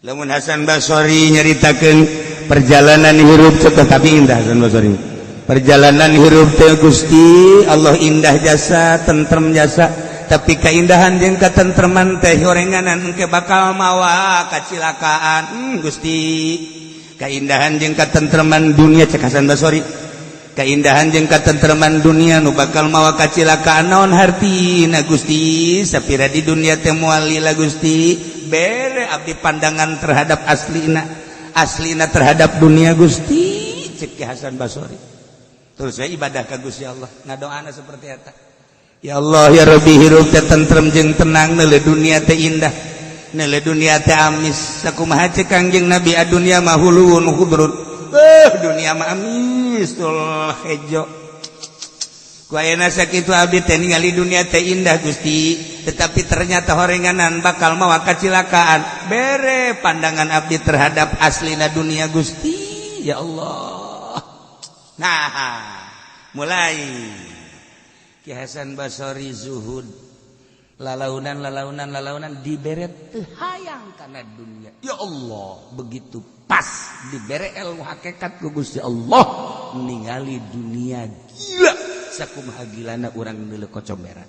Lamun Hasan Basori nyaritakeun perjalanan hirup teh, tapi indah Hasan Basori. Perjalanan hirup teh, Gusti Allah, indah jasa, tentrem jasa, tapi keindahan jeung katentreman teh horenganan engke bakal mawa kacilakaan. Gusti, keindahan jeung katentreman dunia, cek Hasan Basori, keindahan jeung katentreman dunia nu bakal mawa kacilakaan naon hartina, Gusti? Sapira di dunia teh moal lila, Gusti. Bere abdi pandangan terhadap aslina, aslina terhadap dunia, Gusti, cek Ki Hasan Basori. Terus saya ibadah ka Gusti Allah, ngadoana seperti eta, ya Allah, ya Rabbi, hirup teh tentrem jeung tenang, neuleuh dunia teh indah, neuleuh dunia teh amis. Sakumaha cek Kangjeng Nabi, adunya mah huluwun khudrun, dunia mah amis tul hejo. Ku ayeuna sakitu abdi teh ningali dunia teh indah, Gusti, tetapi ternyata horenganan bakal mawa kacilakaan. Bere pandangan abdi terhadap aslina dunia, Gusti, ya Allah. Nah, mulai Ki Hasan Basori zuhud, lalaunan, lalaunan, lalaunan, dibere teu hayang kana dunia. Ya Allah, begitu pas dibere ilmu hakikat ku Gusti Allah, ningali dunia gila sakumaha gilana urang neuleuh kocomberan.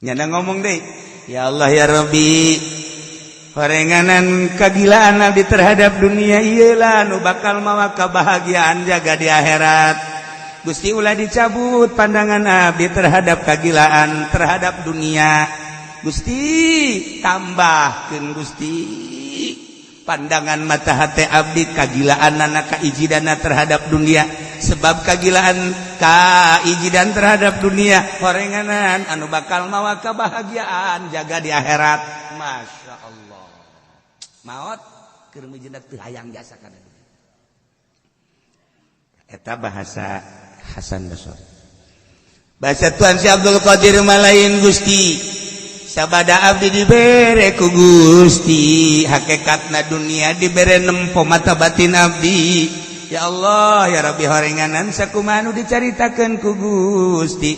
Nyana ngomong deh, ya Allah, ya Rabbi, horenganan kagilaan abdi terhadap dunia iyalah nu bakal mawa kebahagiaan jaga di akhirat. Gusti, ulah dicabut pandangan abdi terhadap kagilaan terhadap dunia. Gusti, tambahkeun, Gusti, pandangan mata hati abdi, kagilaan anak kaijidana terhadap dunia, sebab kagilaan kaijidan terhadap dunia horenganan anu bakal mawa kebahagiaan jaga di akhirat. Masya Allah, maot keur mijeundak teu hayang jasa kana dunia. Eta bahasa Hasan Basri. Bahasa Tuan Syekh Abdul Qadir malain, Gusti, sabada abdi dibere ku Gusti hakikatna dunia, dibere nempo mata batin abdi, ya Allah, ya Rabbi, horenganan sakumaha nu dicaritakeun ku Gusti,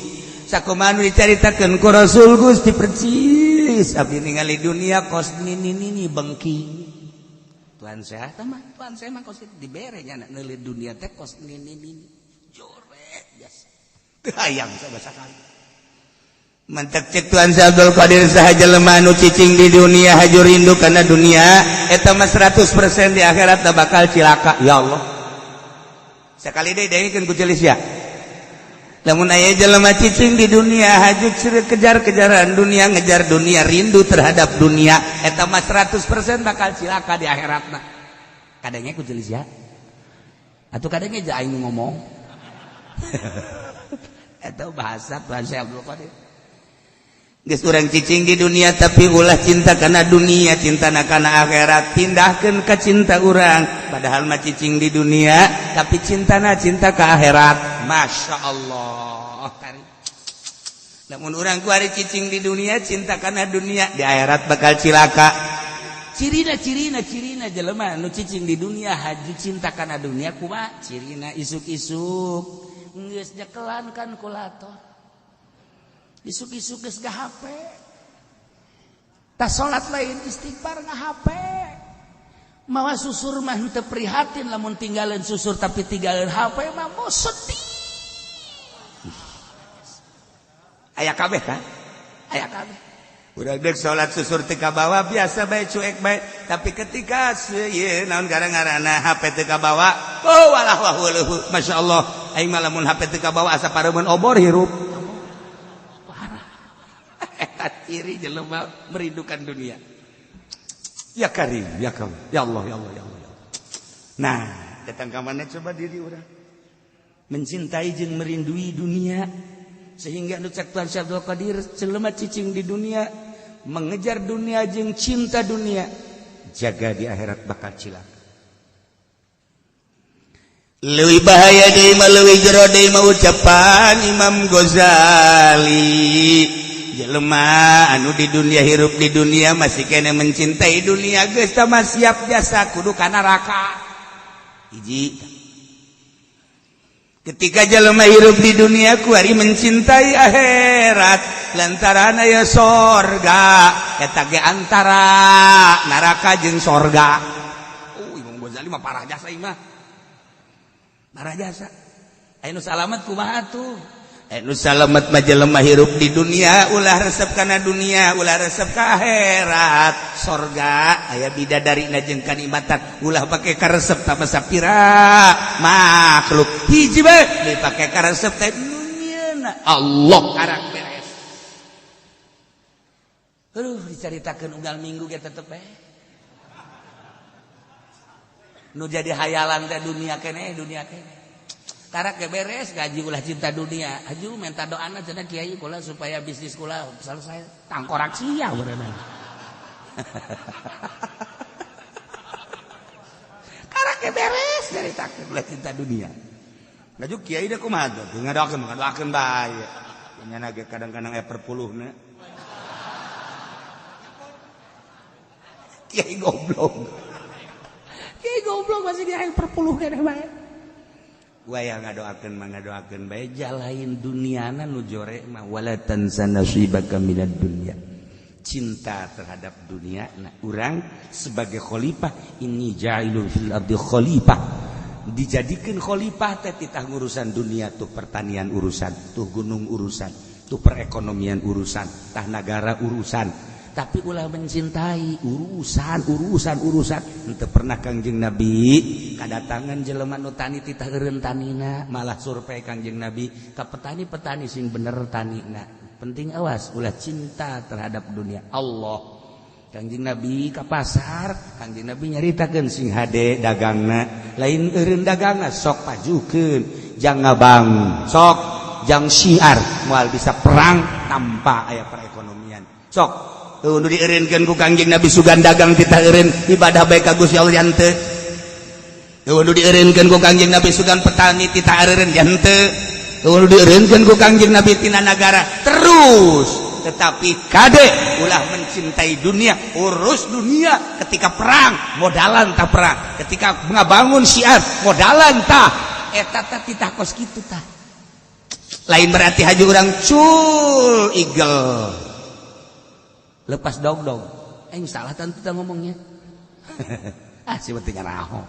sakumaha nu dicaritakeun ku Rasul Gusti, percis abdi ningali dunia kos nini nini bengking. Tuan saya mah, tuan saya mah kos dibere nya neuleuh dunia teh kos nini nini jore biasa teu hayang sama sakali. Mantak cek Tuan Syekh Abdul Qadir, saha jelema anu cicing di dunia, haju rindu kana dunia, eta mah 100% di akhirat bakal cilaka. Ya Allah, sekali deui dengekeun ku celis ya. Lamun aya jelema cicing di dunia, haju kejar-kejaran dunia, ngejar dunia, rindu terhadap dunia, eta mah 100% bakal cilaka di akhiratna. Kadangnya ku celis ya, atau kadangnya aja aing ngomong. Eta bahasa Tuan Syekh Abdul Qadir. Geus urang cicing di dunia, tapi ulah cinta kana dunia, cinta kana akhirat. Pindahkeun ka cinta urang, padahal mah cicing di dunia, tapi cintana cinta ke akhirat. Masya Allah. Lamun urang kuari cicing di dunia, cinta kana dunia, di akhirat bakal cilaka. Cirina, cirina, cirina jelema nu cicing di dunia, haju cinta kana dunia kumaha cirina? Isuk-isuk geus nyekelan kalkulator, isuk-isuk geus HP, tas salat lain istighfar, nga HP, mawa susur mah henteu prihatin lamun tinggalin susur, tapi tinggalin HP mah mau sedih. Aya kabeh kan, aya kabeh. Udah dek salat susur teu kabawa, biasa bae, cuek bae, tapi ketika ieu naon gara-garana HP teu kabawa, oh walah wah weuh, masyaallah, aing mah lamun HP teu kabawa asa pareumeun obor hirup. Eta ciri jelema merindukan dunia. Ya Karim, ya Karim, ya Allah, ya Allah, ya Allah, ya Allah. Nah, datang ke mana coba diri orang mencintai jeung merindui dunia, sehingga nu cek Tuhan Syekh Abdul Qadir, jelema cicing di dunia, mengejar dunia jeung cinta dunia, jaga di akhirat bakal cilaka. Leuwih bahaya deui mah, leuwih jero deui mah, ucapan Imam Ghazali, jelema anu di dunia, hirup di dunia, masih kena mencintai dunia, geus mah siap jasa kudu ka neraka. Hiji. Ketika jelema hirup di dunia kuari mencintai akhirat lantaran aya sorga, eta ge antara neraka jeung sorga. Oh, Imam Ghazali mah parah jasa ieu mah. Parah jasa. Aya nu salamet kumaha tuh? Anu salamet mah jelema hirup di dunia ulah resep kana dunia, ulah resep ka akhirat. Sorga aya bidadari na jeung kanikmatan, ulah pake karesep tama sapira makhluk hiji bae dipake karesep teh dunia Allah karak beres. Aduh, dicaritakeun unggal minggu ge tetep bae. Nu jadi hayalan teh dunia keneh, dunia keneh. Karak ge beres gaji ulah cinta dunia. Aju minta doana cenah kiai kula supaya bisnis kula selesai. Tangkorak sia berenang. Karak ge beres caritakeun ulah cinta dunia. Laju kiai deh kumaha tuh ngadoakeun ngadoakeun bae. Nya ge kadang-kadang aya perpuluhna. Kiai goblok. Kiai goblok masih dia aya perpuluh keneh bae. Wayah ngadoakeun mah ngadoakeun bae jalain duniana nu jore mah wala tansa nasibaka minad dunya. Cinta terhadap dunia nah urang sebagai khalifah ini ja'ilun fil ardi khalifah. Dijadikeun khalifah teh titah ngurusan dunia tuh pertanian urusan, tuh gunung urusan, tuh perekonomian urusan, tah nagara urusan. Tapi ulah mencintai urusan urusan urusan. Henteu pernah Kangjeng Nabi kadatangan jelema nu tani titah eureun tanina, malah survei Kangjeng Nabi ka petani-petani sing bener tanina. Penting awas ulah cinta terhadap dunia. Allah Kangjeng Nabi ka pasar, Kangjeng Nabi nyaritakeun sing hade dagangna, lain eureun dagangna sok pajukeun, jang ngabang, sok jang syiar, moal bisa perang tanpa aya perekonomian. Sok tuh nu dieureunkeun ku Kangjeng Nabi sugan dagang titah eureun ibadah bae ka Gusti Allah henteu. Tuh nu dieureunkeun ku Kangjeng Nabi sugan petani titah eureun henteu. Tuh nu dieureunkeun ku Kangjeng Nabi tina nagara terus. Tetapi kade ulah mencintai dunia, urus dunia ketika perang modalan tah perang, ketika ngabangun syiar modalan tah eta tah titah kos kitu tah. Lain berarti haji urang cul igel lepas dog-dog. Salah tentu kita ngomongnya. Ah, si penting raho.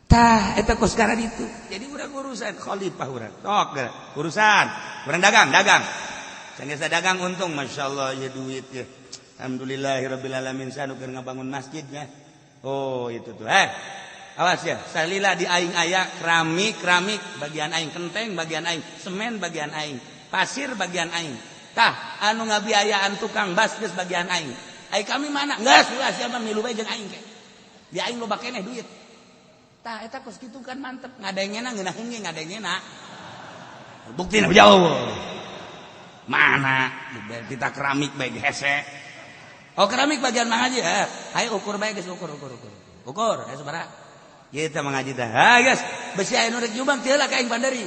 Tah, eta kos sekarang itu. Jadi urang urusan khalifah urang. Tok, urusan. Urang dagang, dagang. Sanggeus dagang untung, masyaallah ya duit ya. Alhamdulillahirabbil alamin sanu keur ngabangun masjidnya. Oh, itu tuh. Awas ya, salila di aing aya keramik, keramik bagian aing, kenteng bagian aing, semen bagian aing, pasir bagian aing. Tah, anu ngabiayaan tukang bas geus bagian aing. Ai kami mana? Geus ulah sia mah milu bae jeung aing ke. Di aing loba keneh duit. Tah eta kos kitu kan mantep, ngadengena ngeunaheun ge ngadengena. Buktina jauh. Mana? Kita keramik bae hese. Oh, keramik bagian Mang Haji. Hayu ukur bae geus ukur ukur ukur. Ukur, hayu sabaraha? Ieu teh Mang Haji teh. Ha geus, besi aya nu rek nyumbang teu lah ka aing bandari.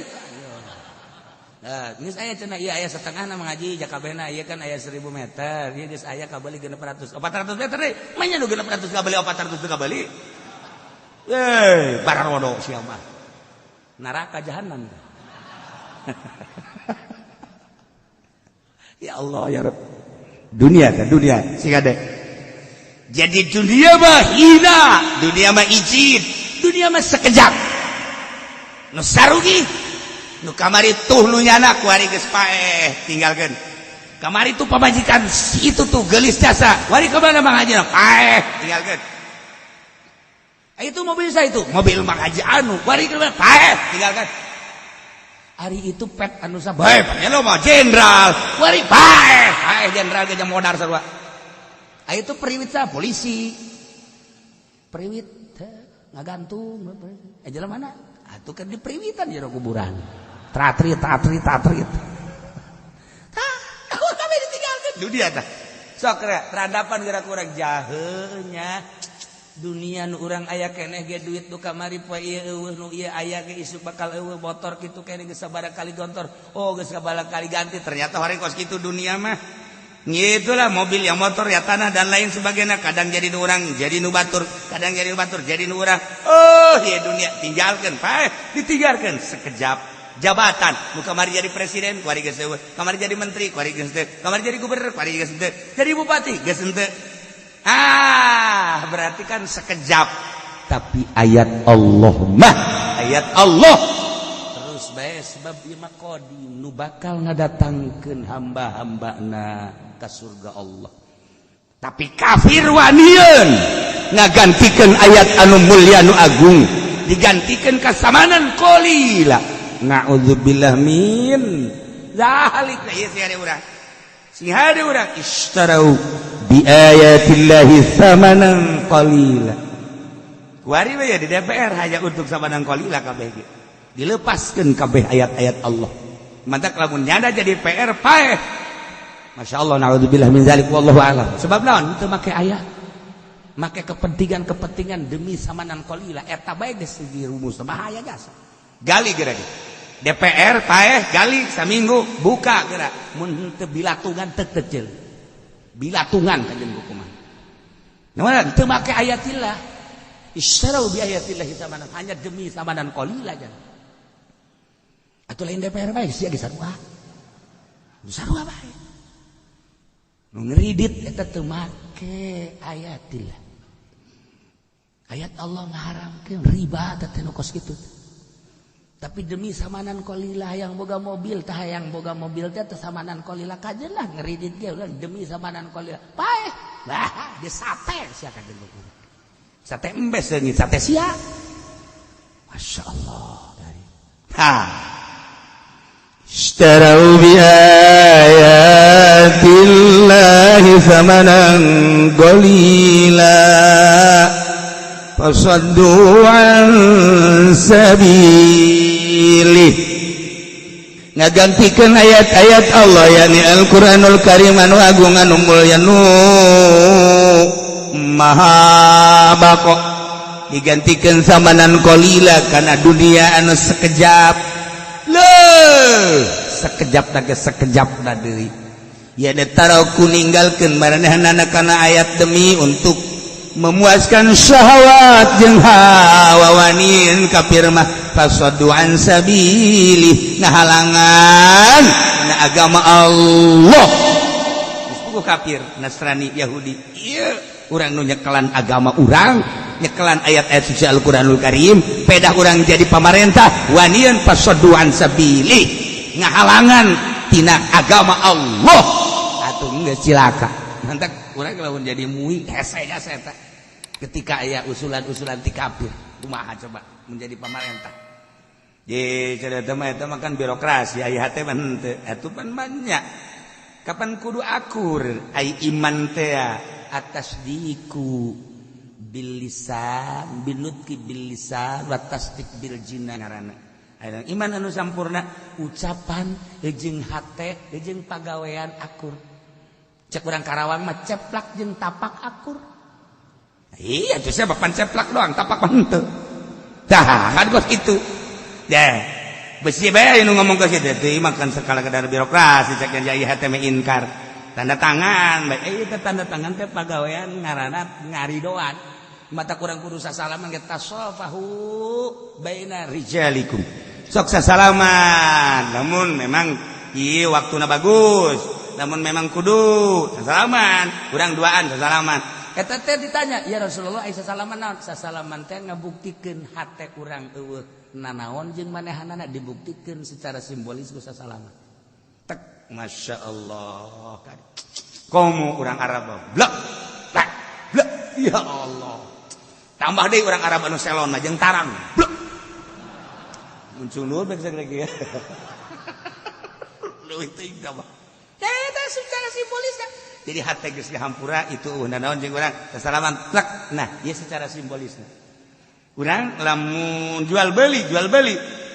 Nah, geus aya cenah ieu aya setengahna Mang Haji jakabehna ieu kan aya 1000 meter. Ieu geus aya kabeli 600. 400 meter deui. Manya nu 600 kabeli 400 teu kabeli. Eh, bararodo sia mah. Neraka jahanam. Ya Allah ya Rabb. Dunia kan dunia sing ade. Jadi dunia mah hina, dunia mah izin, dunia mah sekejap. Nu sarugi nu kamari tuh nu nyana kuari geus paeh tinggalkeun. Kamari tuh pamajikan itu tuh geulis jasa. Wari ka mana Mang Haji? Paeh tinggalkeun. Itu mobil saya itu, mobil Mang Haji anu, wari ka mana? Paeh tinggalkeun. Ari itu pet anu sabae, lo mah jenderal. Wari paeh, paeh jenderal ge modar sarua. Ari itu periwit sa polisi. Periwit ngagantung. Eh jalan mana? Atuh kan di periwitan jero kuburan. Tratrit tratrit tratrit. Tah, kami ditinggalkeun dunia tah. Sok terhadapan geura kurang jahenya. Dunia nu urang aya keneh ge duit nu kamari poe ieu eueuh nu ieu aya ge isuk bakal eueuh motor kitu keneh geus sabaraha kali gontor. Oh geus sabaraha kali ganti ternyata hari kos kitu dunia mah. Itulah mobil, yang motor ya, tanah dan lain sebagainya. Kadang jadi nu urang, jadi nu batur, kadang jadi nu batur, jadi nu urang. Oh ya, dunia tinggalkan, Pak, ditinggalkan sekejap. Jabatan nu kamari jadi presiden, kuari geus euweuh, kamari jadi menteri, kuari geus teu, kamari jadi gubernur, kuari geus teu, jadi bupati geus henteu. Ah, berarti kan sekejap. Tapi ayat Allah mah ayat Allah terus bae, sebab ieu mah qadim, nu bakal ngadatangkeun hamba-hambana ka surga Allah. Tapi kafir wanian ngagantikan ayat anu mulia, anu agung, digantikan ka samanan qalila. Na'udzubillah min zalik. Ieu sih ada urang, sing hade urang, ishtarau bi ayatillahi thamanan qalila. Kuari we ya di DPR hanya untuk samanan qalila, kabeh ge dilepaskeun kabeh ayat-ayat Allah. Mantak lamun nyada jadi PR paeh. Masya Allah, na'udzubillah min zalik, wallahu a'lam. Sebab naon? Itu make ayat, make kepentingan-kepentingan demi samanan qalila. Eta bae geus dirumus, bahaya jasa. Gali geura ge. DPR paeh, gali saminggu, buka geura. Mun teu bilatungan teu kecil. Bilatungan kajen hukuman. Nah, teu make ayatillah. Istarau bi ayatillahi samanan, hanya demi samanan qalila jangan. Atuh lain DPR bae sia ge sarua. Sarua bae. Nu ngeridit eta teu make ayatillah. Ayat Allah ngaharamkeun riba teh nu kos kitu. Tapi demi samanan qalila, yang boga mobil tah, yang boga mobil teh teh samanan qalila kajen lah, ngeridit ge ulah demi samanan qalila. Paeh. Wah, di sate sia kajen hukum. Sate embes seungit sate sia. Masya Allah dari. Ha. اشتروا بآيات الله ثمنا قليلا فصدوا عن سبيله. Ngagantikan ayat-ayat Allah, yakni Al-Qur'anul Karim anu agung, anu mulya, nu maha bako, digantikan samanan qalila karena dunia anu sekejap. Leuh, sekejap na ge, sekejap na deui ya. Taraku ninggalkeun maranehna kana ayat demi untuk memuaskan syahwat jeung hawa. Wanin kafir mah fasaddu an sabili, ngahalangan na agama Allah. Geus puguh kafir Nasrani Yahudi ieu, urang nu nyekelan agama urang, nyekelan ayat-ayat suci Al-Qur'anul Karim, pedah urang jadi pamarentah, wanian fasaddu an sabili, ngahalangan tina agama Allah. Atuh geus cilaka. Mantak urang lamun jadi MUI hese jasa eta ketika aya usulan-usulan ti kafir. Kumaha coba menjadi pamarentah? Ye, cerita mah eta mah kan birokrasi, aya hate mah henteu. Atuh pan banyak. Kapan kudu akur ai iman teh? At-tasdiku bil lisan, binutqi bil lisan wa tasdik bil jinan ngaranna. Aya iman anu sampurna, ucapan jeung hate jeung pagawean akur. Cek urang Karawang mah ceplak jeung tapak akur. Iya, tuh siapa pan ceplak doang, tapak mah henteu. Tah, kan kos kitu. Deh, besi bae nu ngomong ke situ teh makan sekala kadar birokrasi, cek yang jaya hate mah inkar. Tanda tangan, bae eh tanda tangan teh pagawean ngaranna ngaridoan. Mata kurang kudu sasalaman ge, tasofahu baina rijalikum. Sok sasalaman, namun memang ieu waktuna bagus. Namun memang kudu sasalaman, kurang duaan sasalaman. Eta teh ditanya, "Ya Rasulullah, ai sasalaman naon?" Sasalaman teh ngabuktikeun hate urang euweuh nanaon jeung manehanana, dibuktikeun secara simbolis ku sasalaman. Tek, Masya Allah. Komo urang Arab, blek, blek, blek, ya Allah. Tambah deui urang Arab anu selon mah jeung tarang, blek. Muncul nur bae lagi ya. Leuwih teuing tambah. Eta secara simbolis. Jadi hate geus dihampura itu nanaon jeung urang sasalaman, plek. Nah, ieu secara simbolisna. Urang lamun jual beli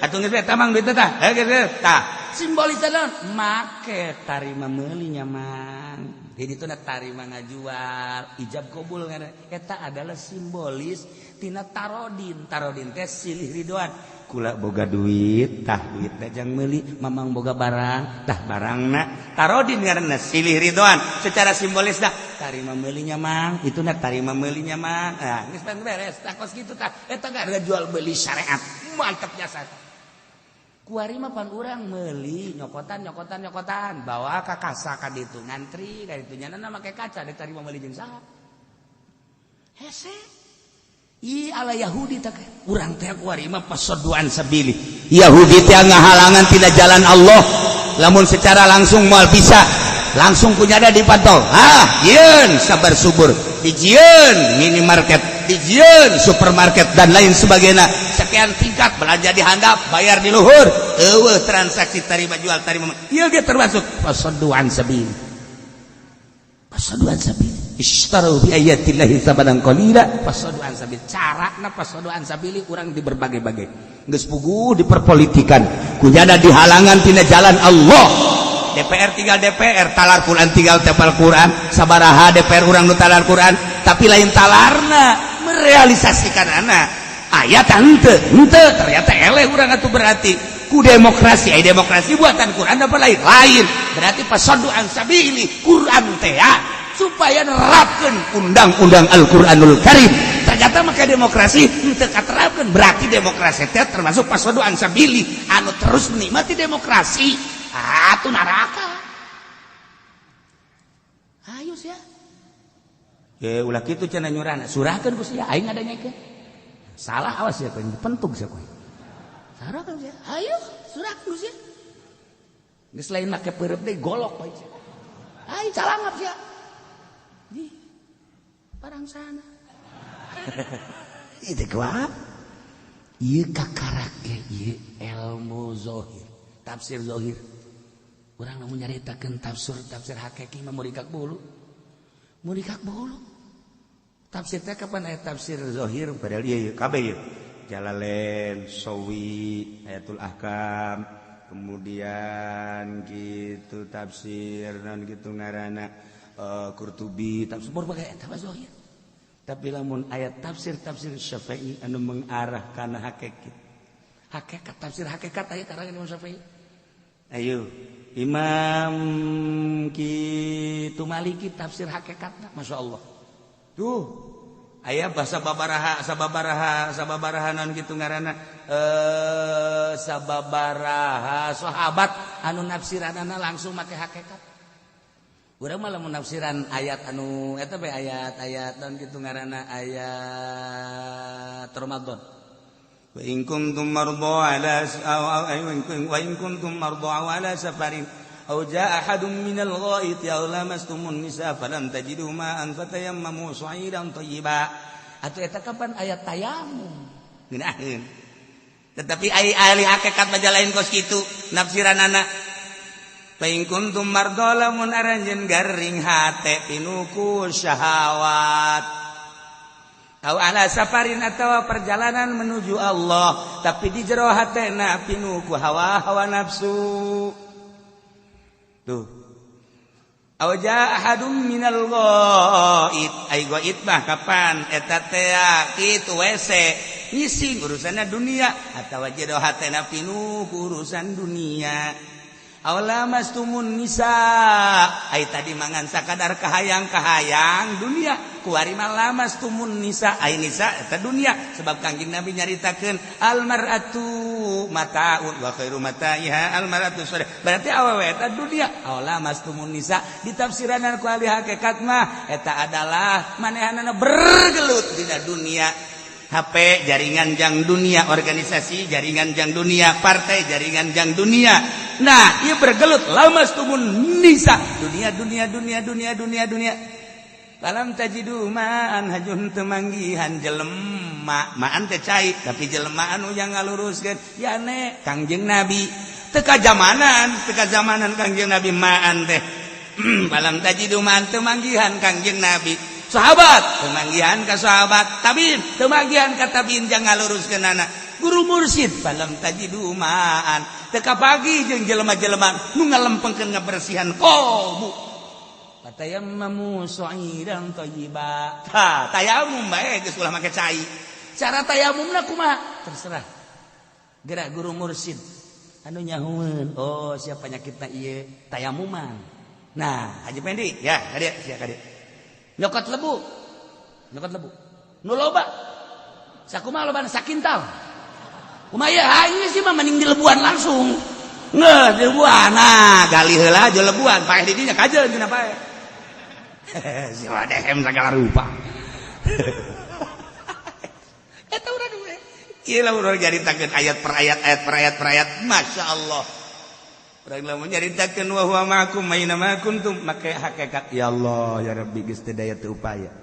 atuh geus tamang duit tah. Eh geus tah. Simbolis naon? Make tarima meuli nya, Mang. Jadi itu tarima ngajual, ijab kabul, eta adalah simbolis tina tarodin. Tarodin teh silih ridhoan. Kula boga duit, tah duit jang meuli, Mamang boga barang, tah barangna. Tarodin karena silih ridhoan secara simbolis dah. Tarima meulinya, Mang, itu na tarima meulinya, Mang. Nah, geus beres tah, kos kitu tah. Eta gak jual beli syariat, mantap jasa. Kuari mah pan urang meuli nyokotan, nyokotan, nyokotan, bawa ka kasa ka ditu, ngantri ka ditu, nyana make kaca diterima meuli jeung saha? Hese. Ih, ala Yahudi tak urang teh kuari mah فصدوا عن سبيل. Yahudi teh ngahalangan tina jalan Allah. Lamun secara langsung moal bisa, langsung punya ada dipantau. Ah, yeun sabar subur, dijieun minimarket, dijieun supermarket, dan lain sebagainya. Sekian tingkat, belanja di handap, bayar di luhur, eueuh transaksi tarima jual, tarima. Ieu ge termasuk فصدوا عن سبيل. فصدوا عن سبيل. اشتروا بآيات الله ثمنا قليلا فصدوا عن سبيل. Carana فصدوا عن سبيل urang di berbagai-bagai. Geus puguh diperpolitikan, kunyana dihalangan tina jalan Allah. DPR tinggal DPR, talar Quran tinggal tepal Quran. Sabaraha DPR urang nu talar Quran, tapi lain talarna, merealisasikan anak ayat henteu henteu. Ternyata eleh urang atuh. Berarti ku demokrasi, ay demokrasi buatan Quran apa lain? Lain. Berarti فصدوا عن سبيل Quran teh ya, supaya nerapkeun undang-undang Al-Qur'anul Karim. Ternyata maka demokrasi henteu katerapkeun. Berarti demokrasi teh termasuk فصدوا عن سبيل. Anu terus menikmati demokrasi atuh neraka. Ayo sia. Ya ulah kitu cenah nyurana, surahkeun ku sia, aing ngadanyakeun. Salah, awas ya kowe, dipentuk sia kowe. Surahkeun sia. Ayo, surahkeun ku sia. Geus lain make peureub deui, golok bae sia. Ayo calangap sia. Di parang sana. Itu kuat. Ieu kakarak ge ieu ilmu zohir, tafsir zohir. Urang lamun nyaritakeun tafsir tafsir hakiki mah murikak bulu. Murikak bulu. Tafsir teh kapan aya tafsir zohir? Padahal ieu kabeh ieu. Jalalain, Sawi, Ayatul Ahkam, kemudian gitu tafsir non gitu ngaranna Qurtubi, tafsir berbagai eta mah zohir. Tapi lamun ayat tafsir tafsir Syafi'i anu mengarah kana hakikat. Hakikat, tafsir hakikat aya karangan Imam Syafi'i. Ayo Imam kitu Maliki, tafsir hakikatna Masya Allah. Tuh aya bahasa babaraha, sababaraha, sababaraha non gitu ngaranna sababaraha sahabat anu nafsiranana langsung make hakikat. Urang mah lamun nafsiran ayat anu eta bae, ayat-ayat non gitu ngaranna, ayat Ramadan. وإن كنتم مرضى على أو وإن كنتم مرضى أو على سفر أو جاء أحد من الغائط أو لامستم النساء فلم تجدوا ماء فتيمموا صعيدا طيبا. Atuh eta kapan ayat tayamum. Ngeunaheun, tetapi ai ahli hakikat mah lain kos kitu nafsiranana. فإن كنتم مرضى, lamun aranjeun garing hate pinuh ku syahwat, أو على سفر atau perjalanan menuju Allah, tapi di jero hatena pinuh ku hawa hawa nafsu tuh, أو جاء أحد من الغائط, ai ghaid mah kapan eta teh kitu, WC, ngising, urusanna dunia, atawa jero hatena pinuh ku urusan dunia, أو لامستم النساء, ai tadi mangan sakadar kahayang-kahayang dunia, kuari mah لامستم النساء, ai nisa eta dunia, sebab Kangjeng Nabi nyaritakeun المرأة متاع وخير متاعها المرأة الصالحة. Berarti awewe eta dunia. أو لامستم النساء ditafsiranan ku ahli hakikat mah eta adalah manehanana bergelut dina dunia. HP jaringan jang dunia, organisasi jaringan jang dunia, partai jaringan jang dunia. Nah, ia bergelut لامستم النساء, dunia, dunia, dunia, dunia, dunia, dunia. فلم تجدوا ماء, hajun teu manggihan jelema, ماء teh cai, tapi jelema anu yang ngaluruskeun ya ne Kangjeng Nabi teu kajamanan, teu kajamanan Kangjeng Nabi ماء teh. فلم تجدوا ماء, teu manggihan Kangjeng Nabi, sahabat teu manggihan ka sahabat, tabiin teu manggihan ka tabiin jangan ngaluruskeun anak guru mursyid. فلم تجدوا ماء, teu kapagi jeung jelema-jelema nu ngalempengkeun ngabersihan kolbu. Fatayammamu sha'idan thayyiba. Tah, tayamum bae geus ulah make cai. Cara tayamumna kumaha? Terserah. Gerak guru mursyid anu nyahueun, oh siapa penyakitna ieu tayamuman. Nah, Haji Pendi, ya, kadieu sia kadieu. Nyokot lebu. Nyokot lebu. Nu loba. Sakumaha lobana sakintal. Kumaha ieu aing sih mah mending dilebuan langsung. Ngeuh dilebuan. Nah, gali heula aja lebuan, paeh di dinya kajeun cenah paeh. Si wadehem segala rupa. Eta urang we. Ieu lah urang nyaritakeun ayat per ayat, ayat per ayat per ayat. Masya Allah. Urang lamun nyaritakeun wa huwa ma'akum aina ma kuntum, make hakikat ya Allah ya Rabbi geus teu daya teu upaya.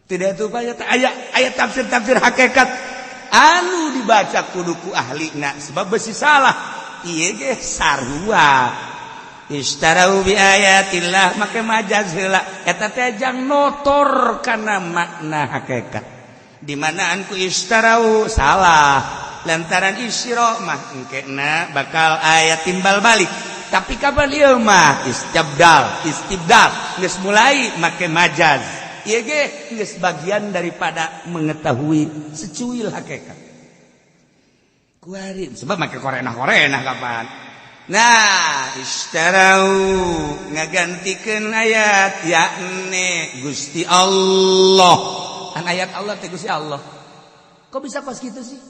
Teu daya teu upaya teh aya ayat tafsir-tafsir hakikat anu dibaca kudu ku ahlina sebab besi salah. Ieu ge sarua. Ishtarau bi ayatillah make majaz heula eta teh jang notor kana makna hakikat. Di manaan ku ishtarau salah lantaran isyra mah engkena bakal aya timbal balik. Tapi kapan ieu mah istibdal, istibdal geus mulai make majaz. Ieu ge geus bagian daripada mengetahui secuil hakikat. Kuari sebab make korenah-korenah kapan. Nah, ishtarau ngagantikeun ayat yakni Gusti Allah. Kan ayat Allah teh Gusti Allah. Kok bisa pas gitu sih?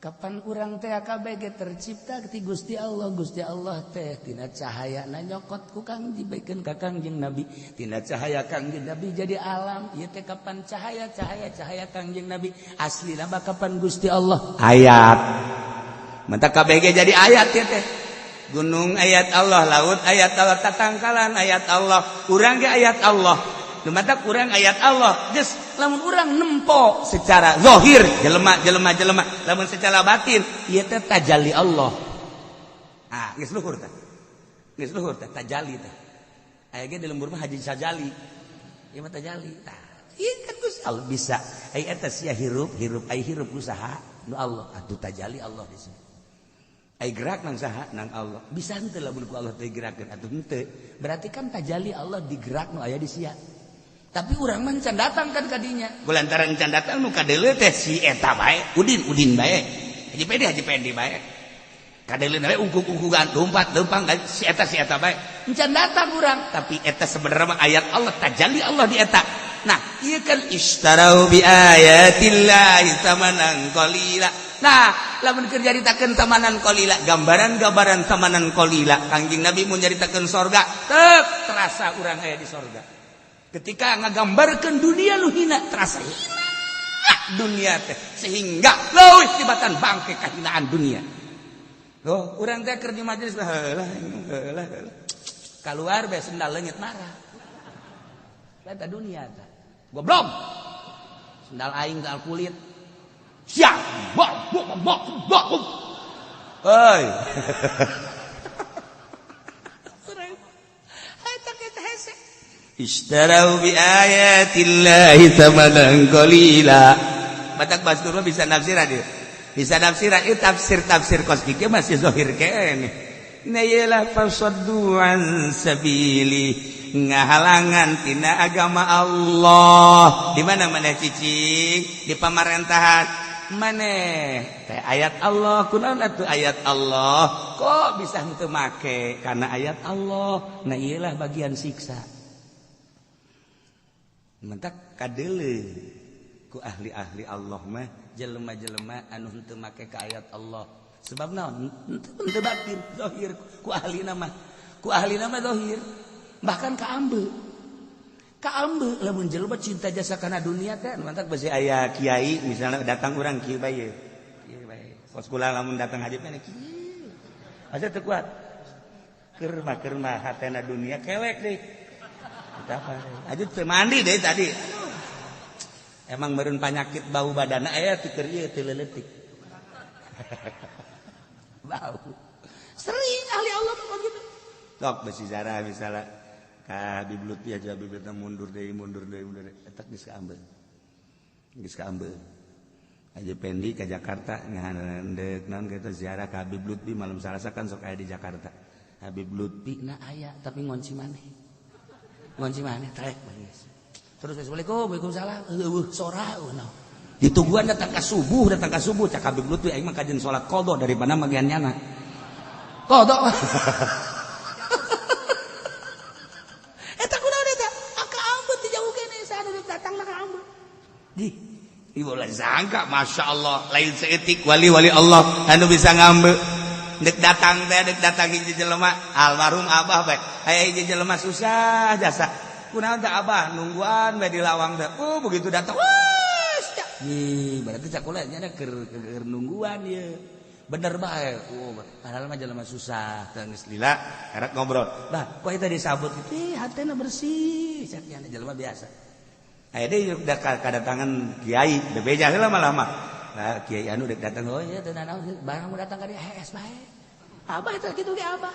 Kapan urang teh KBG tercipta ti Gusti Allah, Gusti Allah teh tina cahaya na nyokot ku Kang dibaikeun ka Kangjeng Nabi. Tina cahaya Kangjeng Nabi jadi alam. Ieu teh kapan cahaya cahaya cahaya Kangjeng Nabi aslina mah kapan Gusti Allah ayat. Mantap KBG jadi ayat ya teh. Gunung ayat Allah, laut ayat Allah, tatangkalan ayat Allah, urang ge ayat Allah. Nu matak urang ayat Allah. Geus lamun urang nempo secara zahir jelema jelema jelema, lamun secara batin ieu teh tajalli Allah. Ah, geus luhur teh. Geus luhur teh tajalli teh. Aya ge di lembur mah Haji Sajali. Ieu mah tajalli. Tah, ieu kan Gusti Allah bisa. Ai eta sia hirup, hirup ai hirup usaha nu Allah. Atuh tajalli Allah di sini. Ai gerak nang saha nang Allah. Bisa henteu lamun ku Allah teh gerakeun atuh henteu. Berarti kan tajalli Allah digerak nu aya di sia. Tapi urang mah can datang kan kadinya. Kulantaran can datang nu kadeuleu teh si eta bae, Udin Udin bae. Haji Pendi Haji Pendi bae. Kadeuleu bae ungkuk-ungkukan lompat lempang si eta bae. Can datang urang, tapi eta sebenarnya mah ayat Allah, tajalli Allah di eta. Nah, ieu kan ishtarau bi ayatillahi tsamanan qalila. Nah, lamun keur nyaritakeun tamanan qalila, gambaran-gambaran tamanan qalila, Kangjeng Nabi mun nyaritakeun sorga, tep terasa urang aya di sorga. Ketika ngagambarkeun dunia nu hina, terasa hina dunia teh sehingga leuwih tibatan bangke kahinaan dunia. Oh, urang teh keur di majelis heula heula heula. Kaluar bae sendal leungit marah. Eta dunia teh. Goblok. Sendal aing sendal kulit. Siap. Bok bok bok bok. Hei. Ishtarau bi ayatillahi thamanan qalila. Batak Basdur bisa nafsiran dia. Bisa nafsiran ieu tafsir-tafsir kos kieu masih zahir keneh. Na ieu lah fasaddu an sabili ngahalangan tina agama Allah. Di mana maneh cicing? Di pamarentahan. Maneh teh ayat Allah kunaon atuh ayat Allah? Kok bisa henteu make kana ayat Allah? Nah ieu lah bagian siksa. Mentak kadeuleu ku ahli-ahli Allah mah jelema-jelema anu henteu make ka ayat Allah. Sebab naon? Henteu batin zahir ku ahlina mah. Ku ahlina mah zahir. Bahkan ka ambe. Ka ambe lamun jelema cinta jasa kana dunia teh mantak besi aya kiai misalnya datang urang kieu bae. Kieu bae. Kos kula lamun datang haji mah kieu. Asa teu kuat. Keur mah hatena dunia kelek deui. Aja teu mandi deh tadi. Emang meureun panyakit bau badana aya teu keur ieu teu leuletik. Bau. Sering ahli Allah mah gitu. Sok besi zarah misalnya ka Habib Lutfi aja Habib Lutfi mundur deui mundur deui mundur deui eta geus kaambeun. Geus kaambeun. Haji Pendi ke Jakarta ngahandeuk naon kitu ziarah ka Habib Lutfi malam Salasa kan sok aya di Jakarta. Habib Lutfi na aya tapi ngonci maneh. Ngunci maneh trek geus. Terus assalamualaikum, waalaikumsalam. Eueuh sora eueuh naon. Ditungguan datang ka subuh cak Habib Lutfi aing mah kajen salat qadha daripada magian nyana. Qadha. Eta kunaon eta? Aka ambet ti jauh kene saha nu datang ka ambet. Di ibu lain sangka Masya Allah lain seetik wali-wali Allah anu bisa ngambek. Dek datang teh dek datang hiji jelema almarhum abah bae. Aya hiji jelema susah jasa. Kunaon teh abah nungguan bae di lawang teh. Begitu datang wah nih berarti cakulanya nya keur nungguan ieu. Bener bae. Oh, padahal mah jelema susah teh geus lila erek ngobrol. Bah, kok eta disabut kitu? Ih, hatena bersih cak nya jelema biasa. Aya deui udah kadatangan kiai, bebeja heula malah mah. Nah, kiai anu dek datang, oh iya teu nanaon barang mau datang ka dieu hees bae. Abah teh kitu ge abah.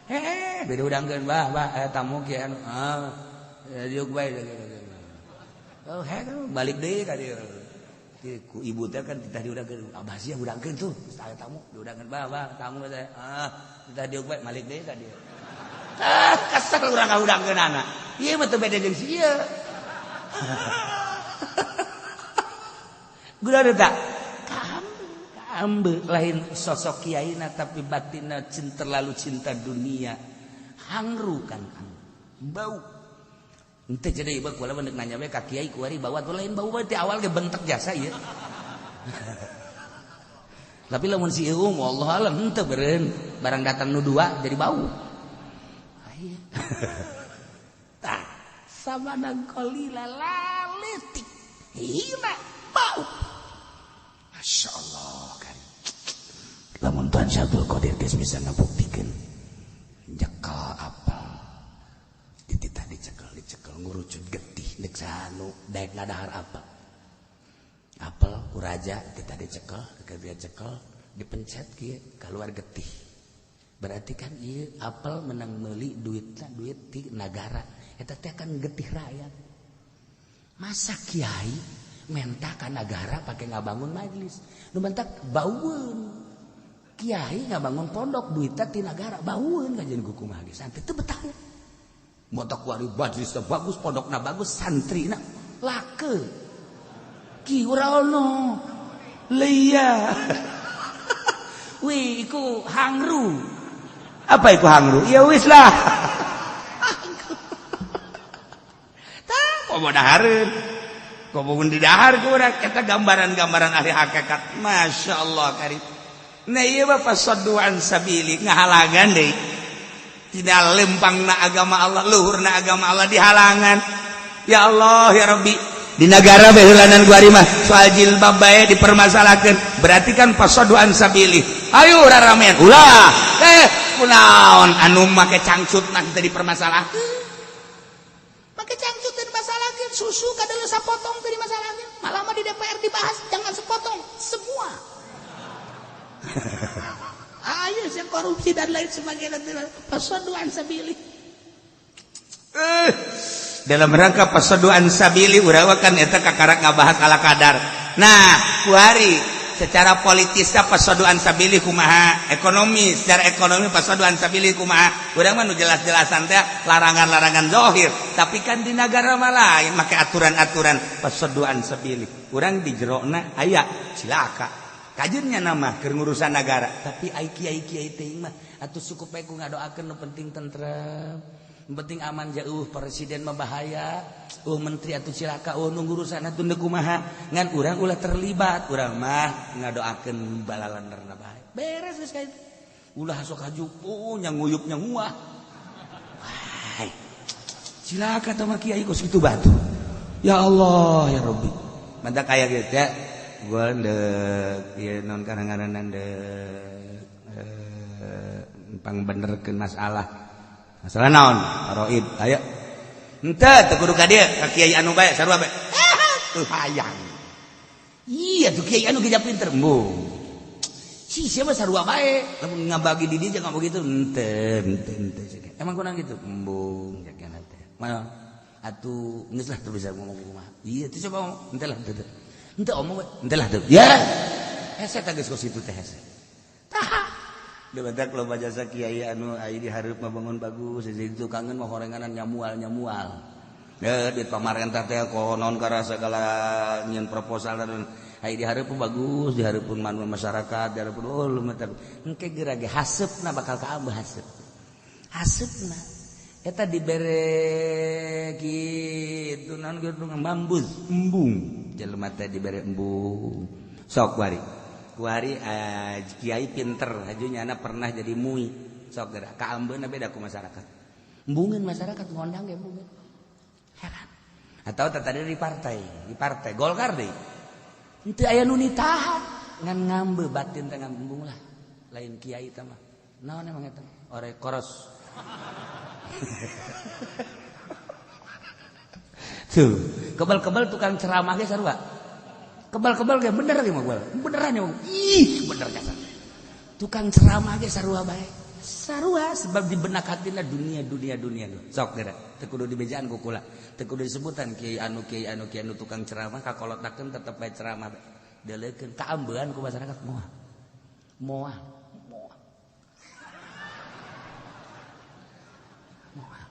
Heeh, beda udangkeun bah, bah tamu kiai anu. Ah, diuk bae. Oh, heh balik deui ka dieu. Ku ibu teh kan kita diudangkeun, abah sia udangkeun tuh, geus aya tamu, diudangkeun bah, bah tamu teh. Ah, kita diuk bae balik deui ka dieu. Ah, kesel urang ngaudangkeun anak. Ieu mah teu beda jeung si ieu. Guna tak? Kaambe lain sosok kiaina tapi batinna cinta terlalu cinta dunia. Hangru kan bau. Ente jadi ieu kula mah nanya we ka kiai kuari bawa tuh lain bau teh awal ge bentek jasa ieu. Tapi lamun si ieu wallahu alam henteu beureun barang datang nu dua jadi bau. Aya. Tah samanang qalila laletik hina bau. Masya Allah kan. Lamun Tuhan Syabdul Qadir geus bisa ngabuktikeun nyekel apel dititah dicekel ngurucut getih nek sanu daek ngadahar apel. Apel ku raja dititah dicekel, dia cekel dipencet kieu keluar getih. Berarti kan ieu apel menang meuli duitna duit ti nagara. Eta teh kan getih rakyat. Masa kiai menta ka nagara pake ngabangun majelis. Nu mentak baueun. Kiai ngabangun pondok duitna ti nagara baueun kajian kumaha ge santri teu betah. Motok wari majelisna bagus, pondokna bagus, santrina lake. Ki ora ono. Leia. Wih, iku hangru. Apa iku hangru? Ya wis lah. Tah, komo dahareun. Komo di dahar ku urang eta gambaran-gambaran ahli hakikat. Masya Allah karim. Nah ieu mah fasaddu an sabili ngahalangan deui. Tidak lempangna agama Allah, luhurna agama Allah dihalangan. Ya Allah ya Rabbi. Di negara beheulanan gua mah soal jilbab bae dipermasalahkeun. Berarti kan fasaddu an sabili. Ayo raramean. Ulah. Kunaon anu make cangcut nah teu dipermasalahkeun. Make cangcut teu dimasalahkeun, susu kadeuleut sapotong teu dimasalahkeun. Malah mah di DPR dibahas jangan sepotong, semua. Ayo sih korupsi dan lain sebagainya fasaddu an sabili. Dalam rangka fasaddu an sabili urang kan eta kakarak ngabahas ala kadar. Nah, kuari secara politisnya fasaddu an sabili kumaha, ekonomi secara ekonomi fasaddu an sabili kumaha. Urang mah nu jelas-jelasan teh larangan-larangan zahir, tapi kan di nagara mah lain make aturan-aturan fasaddu an sabili. Urang di jerona aya cilaka. Kajennya nama keur ngurusan nagara, tapi ai kiai-kiai teh mah atuh cukup bae ku ngadoakeun nu penting tentrem, nu penting aman jauh presiden mah bahaya, menteri atuh cilaka, nu ngurusan atuh neuk kumaha, ngan urang ulah terlibat, urang mah ngadoakeun balalanderna bae. Beres geus ka itu. Ulah sok hajupu nya nguyup nya nguah. Wah. Cilaka teh mah kiai kos kitu batu. Ya Allah ya Rabbi. Mantap kaya gitu ya. Gua ndek ieu non karang-karangan ndek pangbenerkeun masalah. Masalah naon? Roib. Ayo. Henteu teu kudu ka dieu, ka kiai anu bae sarua bae. Tuh hayang. Iya tuh kiai anu geus pinter. Embung. Si sia mah sarua bae. Lamun ngabagi di dieu jangan begitu. Henteu, henteu, henteu. Emang kurang gitu. Embung jakeun teh. Mana? Atuh geus lah teu bisa ngomong kumaha. Iya tuh coba ngomong. Henteu lah henteu. Henteu omong we. Henteu lah teu. Ya. Hese teh geus kos kitu teh hese. Tah. Bebetak loba jasa kiai anu ai di hareup mah bangun bagus, jadi tukangeun mah horenganan nyamual nyamual. Deh duit pamarentah teh konon karena segala nyeun proposal dan ai di hareup bagus, di hareupeun manu masyarakat, di hareupeun oh lu mah engke geura ge haseupna bakal kaambeuh haseup. Haseupna eta dibere kitu naon kitu ngambus embung jelema teh dibere embung. Sok wari kuari kiai pinter hajunya anak pernah jadi mui sok geura kaambeuna beda ku masyarakat embungeun masyarakat ngondang ge embungeun heran atau tadi di partai Golkar deui henteu aya nu nitahan ngan ngambe batin teh ngambung lah lain kiai teh mah naon emang eta ore koros tuh kebal-kebal tukang ceramah ge sarua kebal-kebal ge bener ge mah beneran ya ih bener jasa tukang ceramah ge sarua bae sarua sebab di benak hatina dunia dunia dunia sok geura teu kudu dibejaan ku kula teu kudu disebutan kiai anu kiai anu kiai anu tukang ceramah kakolotakeun tetep bae ceramah deuleukeun kaambean ku masyarakat moal moal moal moal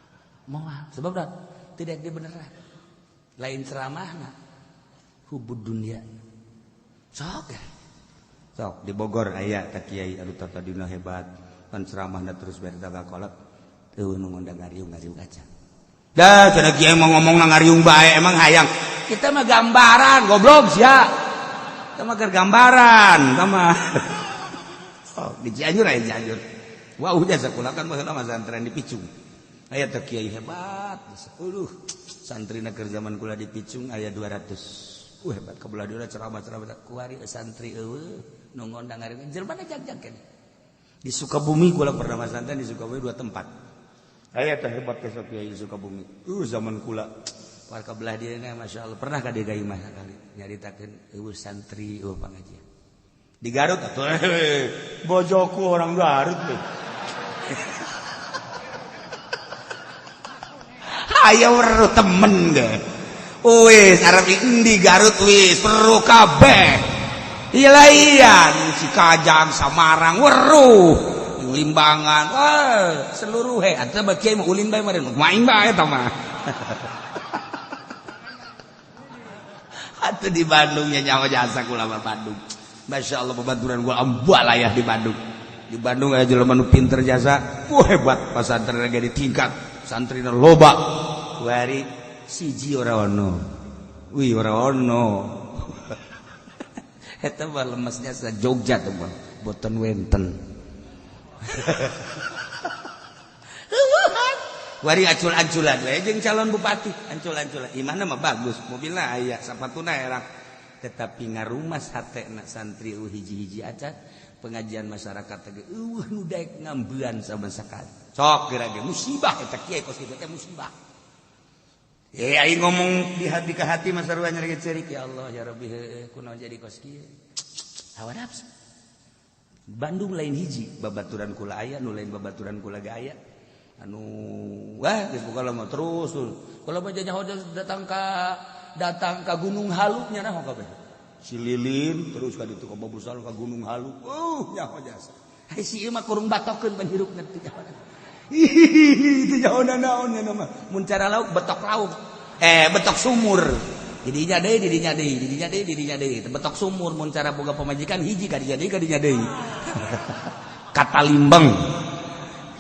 moal sebab dah tidak dibeneran lain ceramahna hubud dunia sok ya sok di Bogor aya ka kiai anu tadina hebat pan ceramahna terus bari kolot eueuh nu ngondang ngariung-ngariung aja dah cenah kiai mau ngomong ngariung bae emang hayang kita mah gambaran goblok sia kita mah keur gambaran kita mah sok di Cianjur aya Cianjur wah udah sakola kan baheula mah santren di Picung aya teh kiai hebat aduh santrina keur zaman kula di Picung aya 200 hebat kebelah dira ceramah-ceramah kuari santri eueuh nu ngondang ngariung jelema jag-jag keneh di Sukabumi kula pernah masantren di Sukabumi dua tempat aya teh hebat ke kiai di Sukabumi zaman kula warga belah dieuna masyaallah pernah ka dieu mah sakali nyaritakeun eueuh santri eueuh pangajian di Garut atuh bojoku orang Garut teh aya weruh temen ge wis arep endi Garut wis weruh kabeh ilaian Cikajang Samarang weruh Limbangan wah seluruh he atuh mah kiai mah ulin bae meureun maing bae eta mah atuh di Bandung nya nyawa jasa kula mah Bandung masyaallah babaturan gua ambalayah di Bandung. Di Bandung aya jelema nu pinter jasa wah hebat pasantren ge ditingkat santrina loba kuari siji ora ono wih ora ono eta mah lemesnya sa Jogja tuh mah boten wenten wari acul-aculan we jeung calon bupati ancul-anculan imahna mah bagus mobilna aya sapatuna erang tetapi ngarumas hatena santri eueuh hiji-hiji acan pengajian masyarakat teh eueuh nu daek ngambean sama sakali sok geura ge musibah eta kiai kos kitu teh musibah. Aing ngomong di hati ke hati mah sarua nyeri ceurik ya Allah ya Rabbi heueuh kunaon jadi kos kieu hawa nafsu. Bandung lain hiji babaturan kula aya nu lain babaturan kula ge aya anu wah geus pokona mah terus kula mah nyaho datang ka Gunung Halu nya naon kabeh si Lilin terus ka ditu ka Babusal ka Gunung Halu nyaho jasa hai si ieu mah kurung batokeun pan hirupna teu nyaho. Itu jauh naon nya mah mun cara lauk betok lauk betok sumur didinya deui didinya deui didinya deui didinya deui betok sumur mun cara boga pamajikan hiji ka dinya deui kata limbang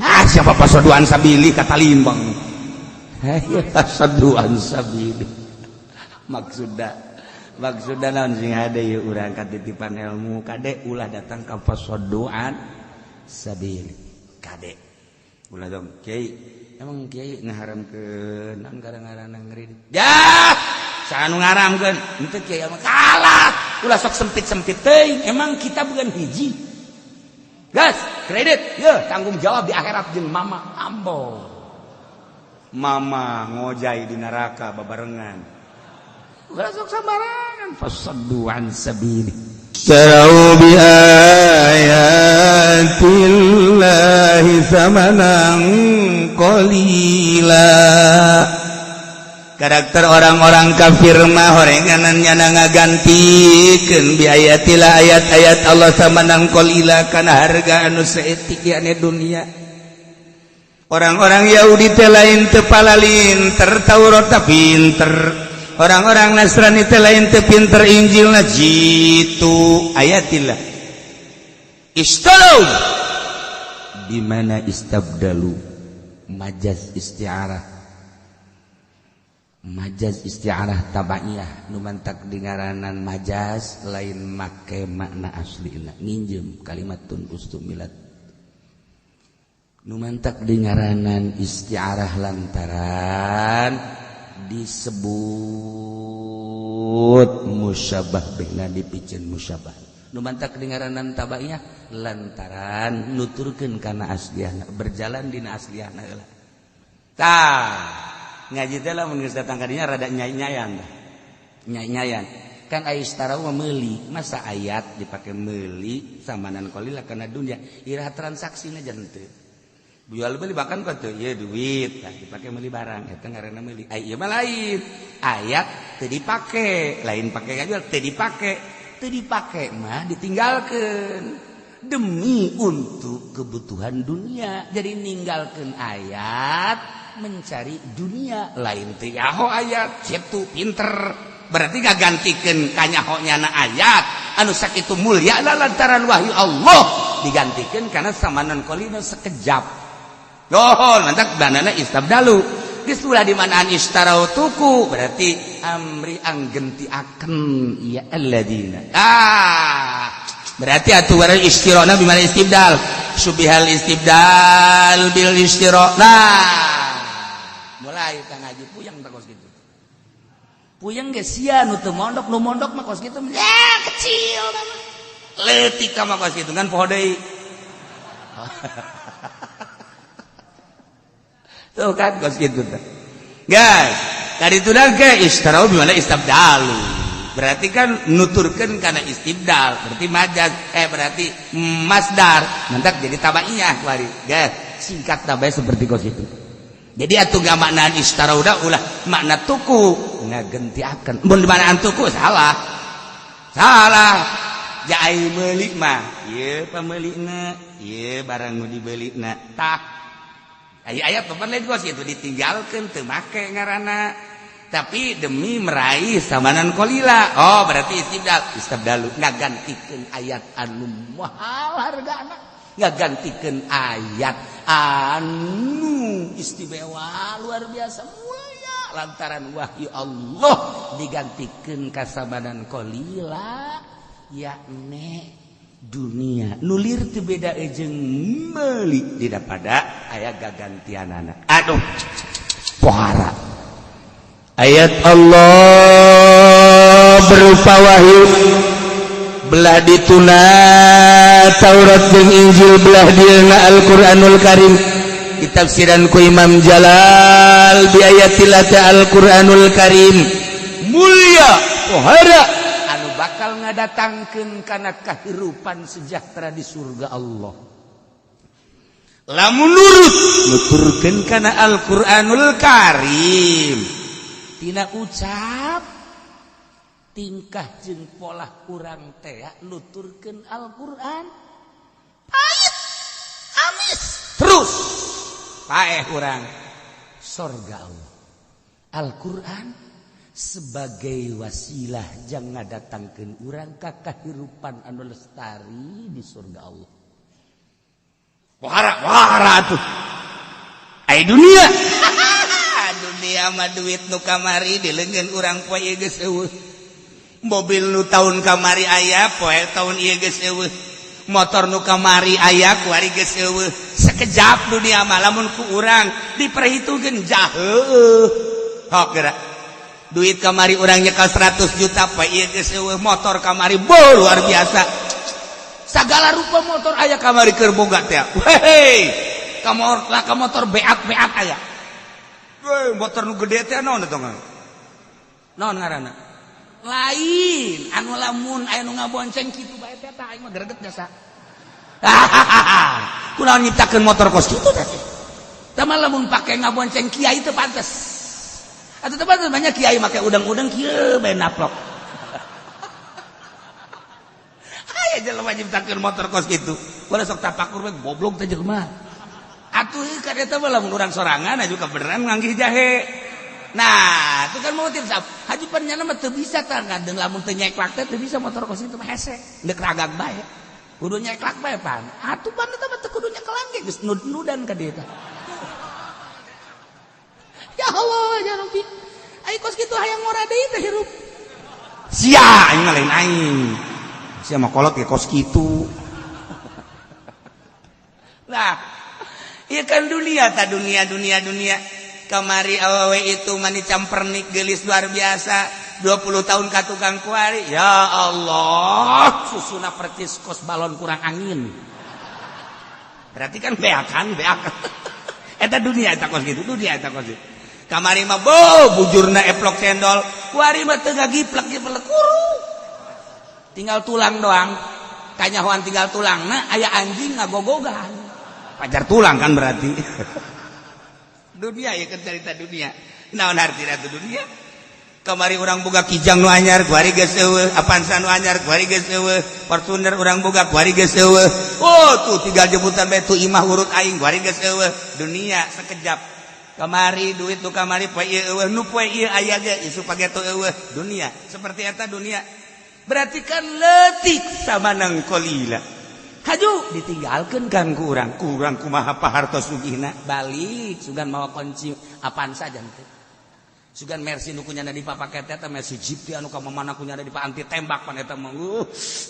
ah siapa pasoduan sabili kata limbang pasoduan sabili maksudna maksudna naon sing hade ieu urang katitipan ilmu kade ulah datang ka pasoduan sabili kade ulah dong kiai emang kiai ngaharamkeun naon gara-gara ngeureun yah saha nu ngaharamkeun henteu kiai mah kalah ulah sok sempit-sempit teuing emang kita bukan hiji gas kredit ye tanggung jawab di akhirat jeung mama ambo mama ngojai di neraka babarengan ulah sok sambarangan fasaddu an sabili Sarau bi ayatillahi thamanan qalila. Karakter orang-orang kafir mah horenganan nyana ngagantikeun bi ayatillah, ayat-ayat Allah, samanan qalila, kana harga anu saeutik, yakni dunia. Orang-orang Yahudi teh lain teu palalinter Taurat, pinter. Orang-orang Nasrani teh lain teu pinter Injilna. Jitu ayatillah istalau di mana istabdalu, majaz isti'arah, majaz isti'arah tabaiyah. Nu mantak dingaranan majaz lain make makna aslina, nginjem kalimatun ustumilat. Nu mantak dingaranan isti'arah lantaran disebut musyabah bihna, dipiceun musyabah. Nu mantak dingaranan tabaiyah lantaran nuturkeun kana asliahna, berjalan dina asliahna heula. Tah, ngaji teh lamun geus datang ka dinya rada nyai-nyayan, nyai-nyayan kan. Aya istarau mah meuli, masa ayat dipake meuli samanan qalila kana dunia? Iraha transaksina janten jual beli? Bahkan kok teu ieu duit tah dipake meuli barang, eta ngaranna meuli. Ai ieu mah lain, ayat teu dipake, lain pake ngajual, teu dipake. Teu dipake mah ditinggalkeun demi untuk kebutuhan dunia. Jadi ninggalkeun ayat mencari dunia, lain teu nyaho ayat situ pinter, berarti gak gantikan kanyaho nyana ayat anu sakitu mulia lah lantaran wahyu Allah digantikan karena samanan qalila, sekejap. Oh, mantap banana istabdalu. Geus ulah di manaan istarau tuku, berarti amri anggenti akan ya alladzina. Ah, berarti atuh barang istirona bimana istibdal, syubihal istibdal bil istira. Nah, mulai kang ngaji puyeng tak kos gitu. Puyeng ge sia nu teu mondok, nu mondok mah kos kitu ya kecil mah. Leutik mah kos kitu kan poho deui. Tuh kan kos kitu teh. Guys, tadi itu dan ke istarau bimana istabdalu. Berarti kan nuturkeun kana istibdal, berarti majaz, eh, berarti masdar. Mantak jadi tabaiyah kuari. Guys, singkat tabai seperti kos itu. Jadi atuh gak maknaan istarau ulah makna tuku ngagentiakeun. Mun maknaan tuku salah. Salah. Jai meuli mah, ieu pameulikna, ieu barang nu dibelina. Tah. Aya ayat papan lain kos itu ditinggalkeun, teu make ngaranna. Tapi demi meraih samanan qalila. Oh, berarti istibdal, istabdalu ngagantikeun ayat anu mahal hargana, ngagantikeun ayat anu istimewa, luar biasa mulia lantaran wahyu Allah, digantikeun kasamanan qalila, yakni dunia. Nulir teu beda jeung meuli daripada aya gagantianana. Aduh, pohara ayat Allah berupa wahyu, belah dituna Taurat jeung Injil, belah dieuna Al-Qur'anul Karim, ditafsiran ku Imam Jalal bi ayatillah. Al-Qur'anul Karim mulia, pohara anu bakal ngadatangkeun kana kahirupan sejahtera di surga Allah lamun nurut nuturkeun kana Al-Qur'anul Karim. Tina ucap, tingkah jeung pola kurang teh nuturkeun Al-Qur'an, pahit amis terus paeh urang sorga Allah. Al-Qur'an sebagai wasilah jangan datangkeun urang ka kahirupan anu lestari di surga Allah. Pohara, pohara tuh. Ai dunia, dunia mah duit nu kamari di leungeun urang poe ieu geus eueuh, mobil nu tahun kamari aya poe tahun ieu geus eueuh, motor nu kamari aya kuari geus eueuh. Sekejap dunia mah lamun ku urang diperhitungkeun jauh. Hok geura duit kamari urang nyekel 100 juta, poe ieu geus eueuh. Motor kamari bo luar biasa, segala rupa motor aya kamari keur boga teh. Hei, ka ka motor beak-beak aya. Weh, motor nu gede teh naon eta? Naon ngaranna? Lain anu lamun aya nu ngabonceng kitu bae teh, tah aing mah greget jasa. Kunaon nyiptakeun motor kos kitu teh? Tah mah lamun pake ngabonceng kiai teu pantes. Atuh tepat banyak kiai make udang-udang kieu bae naplok. Aya jelema nyiptakeun motor kos kitu. Ulah sok tapakur we goblok teh jelema. Atuh ka eta mah lamun urang sorangan aju kabeneran nganggih jahe. Nah, itu kan mau tips. Haju pan nyana mah teu bisa tah ngadeung lamun teu nyeklak teh teu bisa motor kos kitu mah hese. Deuk ragag bae. Kudu nyeklak bae pan. Atuh pan eta mah teu kudu nyekelan ge geus nud-nudan ka dieu tah. Ya Allah, ya Rabbi. Ayo kos kitu hayang ngora deui teh hirup. Sia aing mah lain aing. Sia mah kolot ge kos kitu. Nah, ieu kan dunia ta dunia dunia dunia. Kamari awewe itu mani campernik geulis luar biasa. 20 tahun ka tukang kuari. Ya Allah, susuna percis kos balon kurang angin. Berarti kan beakan, beakan. Eta dunia eta kos kitu, dunia eta kos kitu. Kamari mah bo bujurna eplok cendol, kuari mah teu ngagiplek-giplek kuru. Tinggal tulang doang. Kanyahoan tinggal tulangna aya anjing ngagogogan. Pajar tulang kan berarti. Dunia ya kan cerita dunia. Naon artina tu dunia? Kamari urang boga Kijang nu anyar, kuari geus eueuh, Avanza nu anyar, kuari geus eueuh, Fortuner urang boga kuari geus eueuh. Oh tuh tinggal jemputan bae tuh imah urut aing kuari geus eueuh. Dunia sekejap. Kamari duit nu kamari poe ieu eueuh, nu poe ieu aya ge isu pageto eueuh. Dunia seperti eta dunia. Berarti kan leutik samanang qalila. Haju ditinggalkeun kan ku urang, kurang kumaha pahartos sugihna balik sugan mawa kunci Avanza janten. Sugan Mercy nu kunyana dipapaket eta Mercy Jeep teh anu ka mamana kunyana dipa anti tembak pan eta mah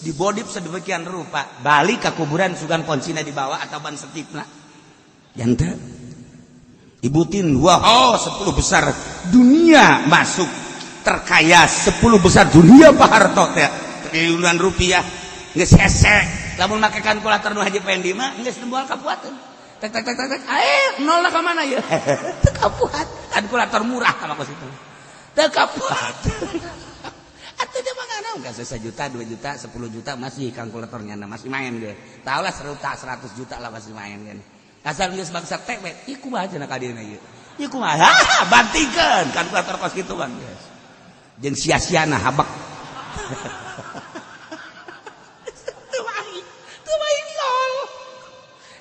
dibodip sedemikian rupa. Balik ka kuburan sugan kuncina dibawa atau ban setipna. Janten Ibutin wah oh, 10 besar dunia masuk terkaya 10 besar dunia Pak Harto teh triliunan rupiah geus hese lamun make kalkulator nu Haji Pendi mah geus moal kapuateun tek tek tek tek nolna ka mana ieu teu kapuat kalkulator murah ka kos itu teu kapuat atuh dia mah ngana geus 1 juta 2 juta 10 juta masih kalkulatornya masih main ge tahu lah 100 juta lah masih main ge. Asal geus bangsa teh we ieu kumaha cenah ka dieuna ieu ieu kumaha bantingkeun kalkulator kos kitu bang geus jeung sia-siana habak teu main nol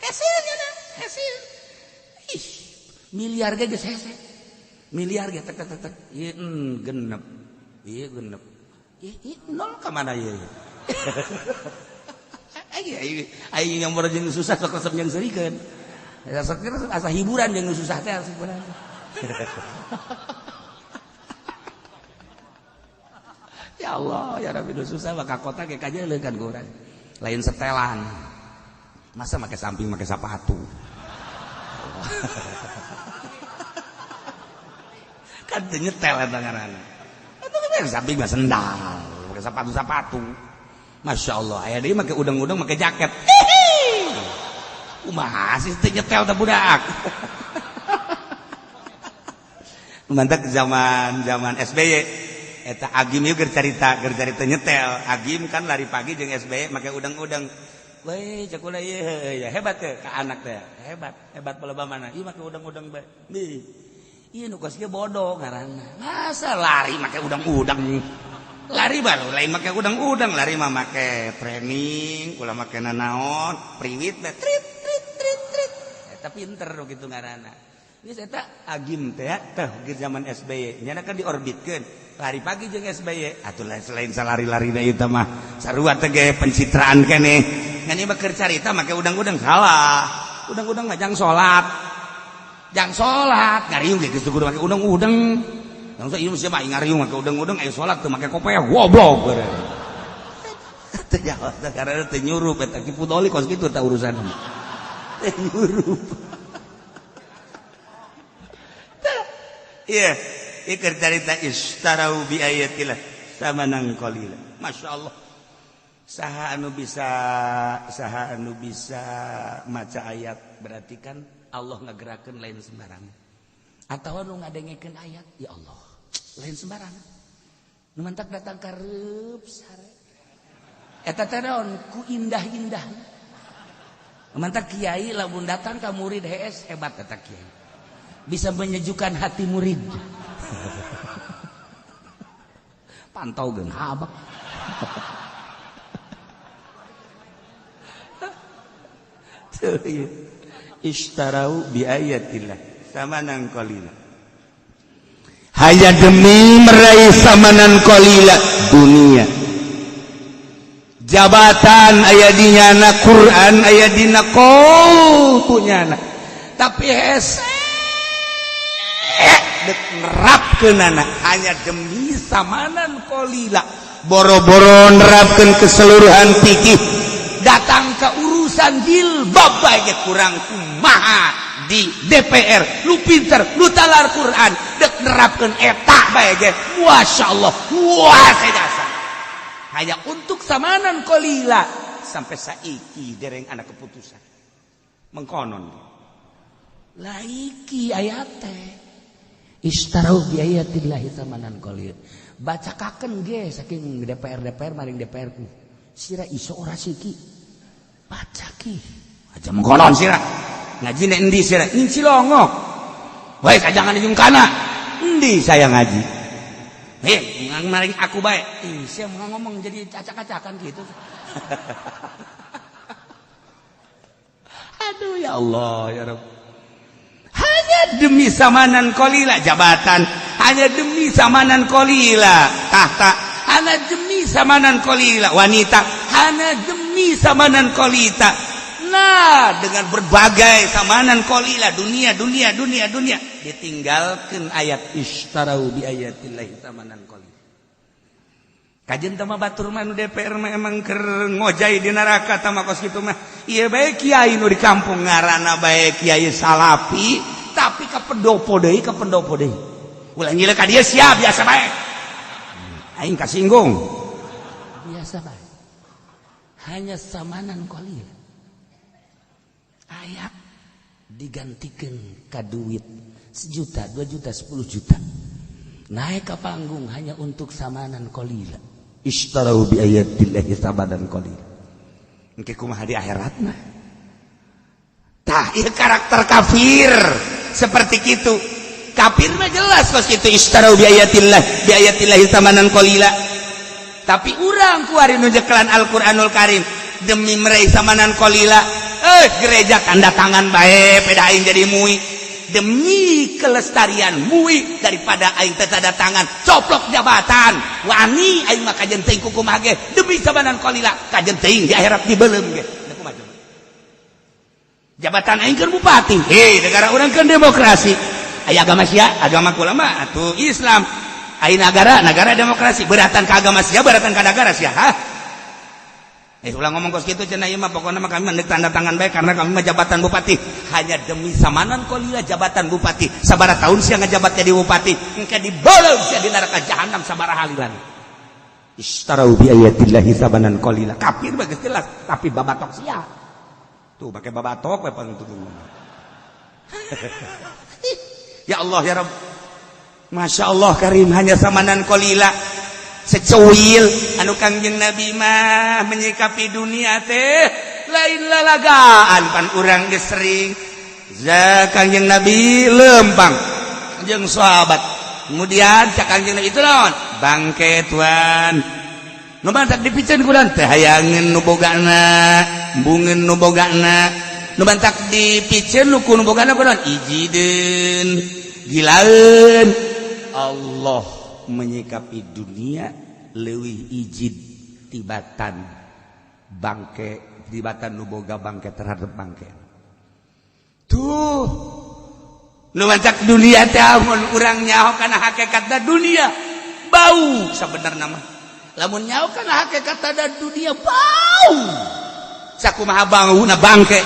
hese nya hese ih miliar ge geus hese miliar ge tek tek tek ieu genep ieu genep ieu nol ka mana ieu aing yang baru jeung susah sok resep jeung seurikeun. Asa hiburan jeung susah teh asa hiburan. Ya Allah, ya Rabbi susah maka kota ge kajeuleuh kan ku urang. Lain setelan. Masa make samping make sapatu. Kan teu nyetel eta ngaranna. Eta mah samping mah sendal, make sepatu-sepatu. Masya Allah, aya deui make udang-udang make jaket. Kumaha sih teu nyetel teh budak. Mantak zaman-zaman SBY eta Agim ieu keur carita nyetel. Agim kan lari pagi jeung SBY make udang-udang. Weh, cek ulah ieu ya hebat teh ka anak teh. Hebat, hebat palebah mana? Ieu make udang-udang bae. Nih. Ieu nu kos kieu bodoh ngaranna. Masa lari make udang-udang. Lari baru lain make udang-udang, lari mah make training, ulah make nanaon, priwit teh trit trit trit trit. Eta pinter nu kitu ngaranna. Geus eta Agim teh teh zaman SBY, nyana kan diorbitkeun. Lari pagi jeung SBY, atuh selain salari-larina ieu teh mah sarua teh ge pencitraan keneh. Ngan ieu mah keur carita make udang-udang salah. Udang-udang mah jang salat. Jang salat, ngariung ge geus kudu make udang-udang. Langsung ieu siapa ngariung make udang-udang ayo salat teu make kopeah goblok. Teu jawab teh karena teu nyurup eta Ki Pudoli kos kitu tah urusan. Teu nyurup. Iya, ieu keur carita istarau bi ayatillah samanan qalila. Masyaallah. Saha anu bisa maca ayat berarti kan Allah ngagerakeun lain sembarangan. Atawa nu ngadengekeun ayat, ya Allah, lain sembarangan. Nu mantak datang ka reup sare. Eta teh naon ku indah-indah. Nu mantak kiai lamun datang ka murid hees hebat eta kiai. Bisa menyejukkan hati murid. Pantau geun habak. Ishtarau bi ayatillah samanan qalila. Hanya demi meraih samanan qalila dunia. Jabatan aya di nyana, Quran aya dina qautu nyana. Tapi hese dek nerapkeunana hanya demi samanan qalila. Boro-boro nerapkeun keseluruhan fikih. Datang ke urusan jilbab bae kurang kumaha di DPR, lu pinter, lu talar Quran, dek nerapkeun eta bae ge. Masya Allah, wah jasa. Hanya untuk samanan qalila sampai saiki dereng anak keputusan. Mengkonon. Laiki ayat teh. Istarau bi ayatillahi samanan qalil. Bacakakeun ge saking DPR DPR maring DPR ku. Sira iso ora siki. Baca ki. Aja mengkonon sira. Ngaji nek endi sira? Ning Cilongok. Woi, jangan jeung kana. Endi saya ngaji? Maring aku bae. Ih, saya mau ngomong jadi acak-acakan gitu. Aduh ya Allah ya Rabb. Hanya demi samanan qalila jabatan, hanya demi samanan qalila tahta, hanya demi samanan qalila wanita, hanya demi samanan qalita. Nah, dengan berbagai samanan qalila dunia dunia dunia dunia ditinggalkan ayat ishtarau bi ayatillahi samanan qalila. Kajen tama batur mah nu DPR mah emang keur ngojay di neraka tama kos kitu mah. Ieu bae kiai nu di kampung ngaranna bae kiai salapi tapi ka pendopo deui ka pendopo deui. Ulah nyileuh ka dieu sia biasa bae. Aing kasinggung. Biasa bae. Hanya samanan qalila. Ayat digantikan ka duit 1 juta, 2 juta, 10 juta. Naik ke panggung hanya untuk samanan qalila. Ishtarau bi ayatillahi samanan qalila. Engke kumaha di akhiratna? Tah, ieu karakter kafir seperti kitu. Kafir mah jelas kos kitu ishtarau bi ayatillahi samanan qalila. Tapi urang kuari nu jekelan Al-Qur'anul Karim demi meraih samanan qalila. Gereja tanda tangan bae peda aing jadi mui demi kelestarian mui daripada aing teu tanda tangan coplok jabatan wani aing mah kajen teuing kumaha ge demi samanan qalila kajen teuing di akhirat dibeuleum ge. Jabatan aing keur bupati, hei negara urang keur demokrasi, aya agama sia agama kula mah atuh Islam, aya negara negara demokrasi beratan ka agama sia beratan ka negara sia hah. Ulah ngomong kos kitu cenah ieu mah pokona mah kami mendek tanda tangan bae karena kami mah jabatan bupati hanya demi samanan qalila jabatan bupati sabaraha tahun sia ngajabat jadi bupati engke dibolong sia di neraka jahanam sabaraha halilan. Ishtarau bi ayatillahi samanan qalila. Kafir mah geus jelas tapi babatok sia tuh pakai babatok we pangtutung. Ya Allah ya Rabb. Masya Allah Karim hanya samanan qalila secuil anu Kangjeng Nabi mah menyikapi dunia teh lain lalagaan pan urang geus sering za Kangjeng Nabi lempang jeung sahabat kemudian cak Kangjeng Nabi itu naon bangke tuan nu bantak dipiceun ku teh hayangeun nu bogana embungeun nu bogana nu bantak dipiceun nu ku nu bogana ku naon ijideun gilaeun. Allah menyikapi dunia leuwih ijid tibatan bangke tibatan nu boga bangke terhadap bangke tuh nu mancak dunia teh amun urang nyaho kana hakikatna dunia bau sabenerna mah lamun nyaho kana hakikatna dunia bau sakumaha bauna bangke.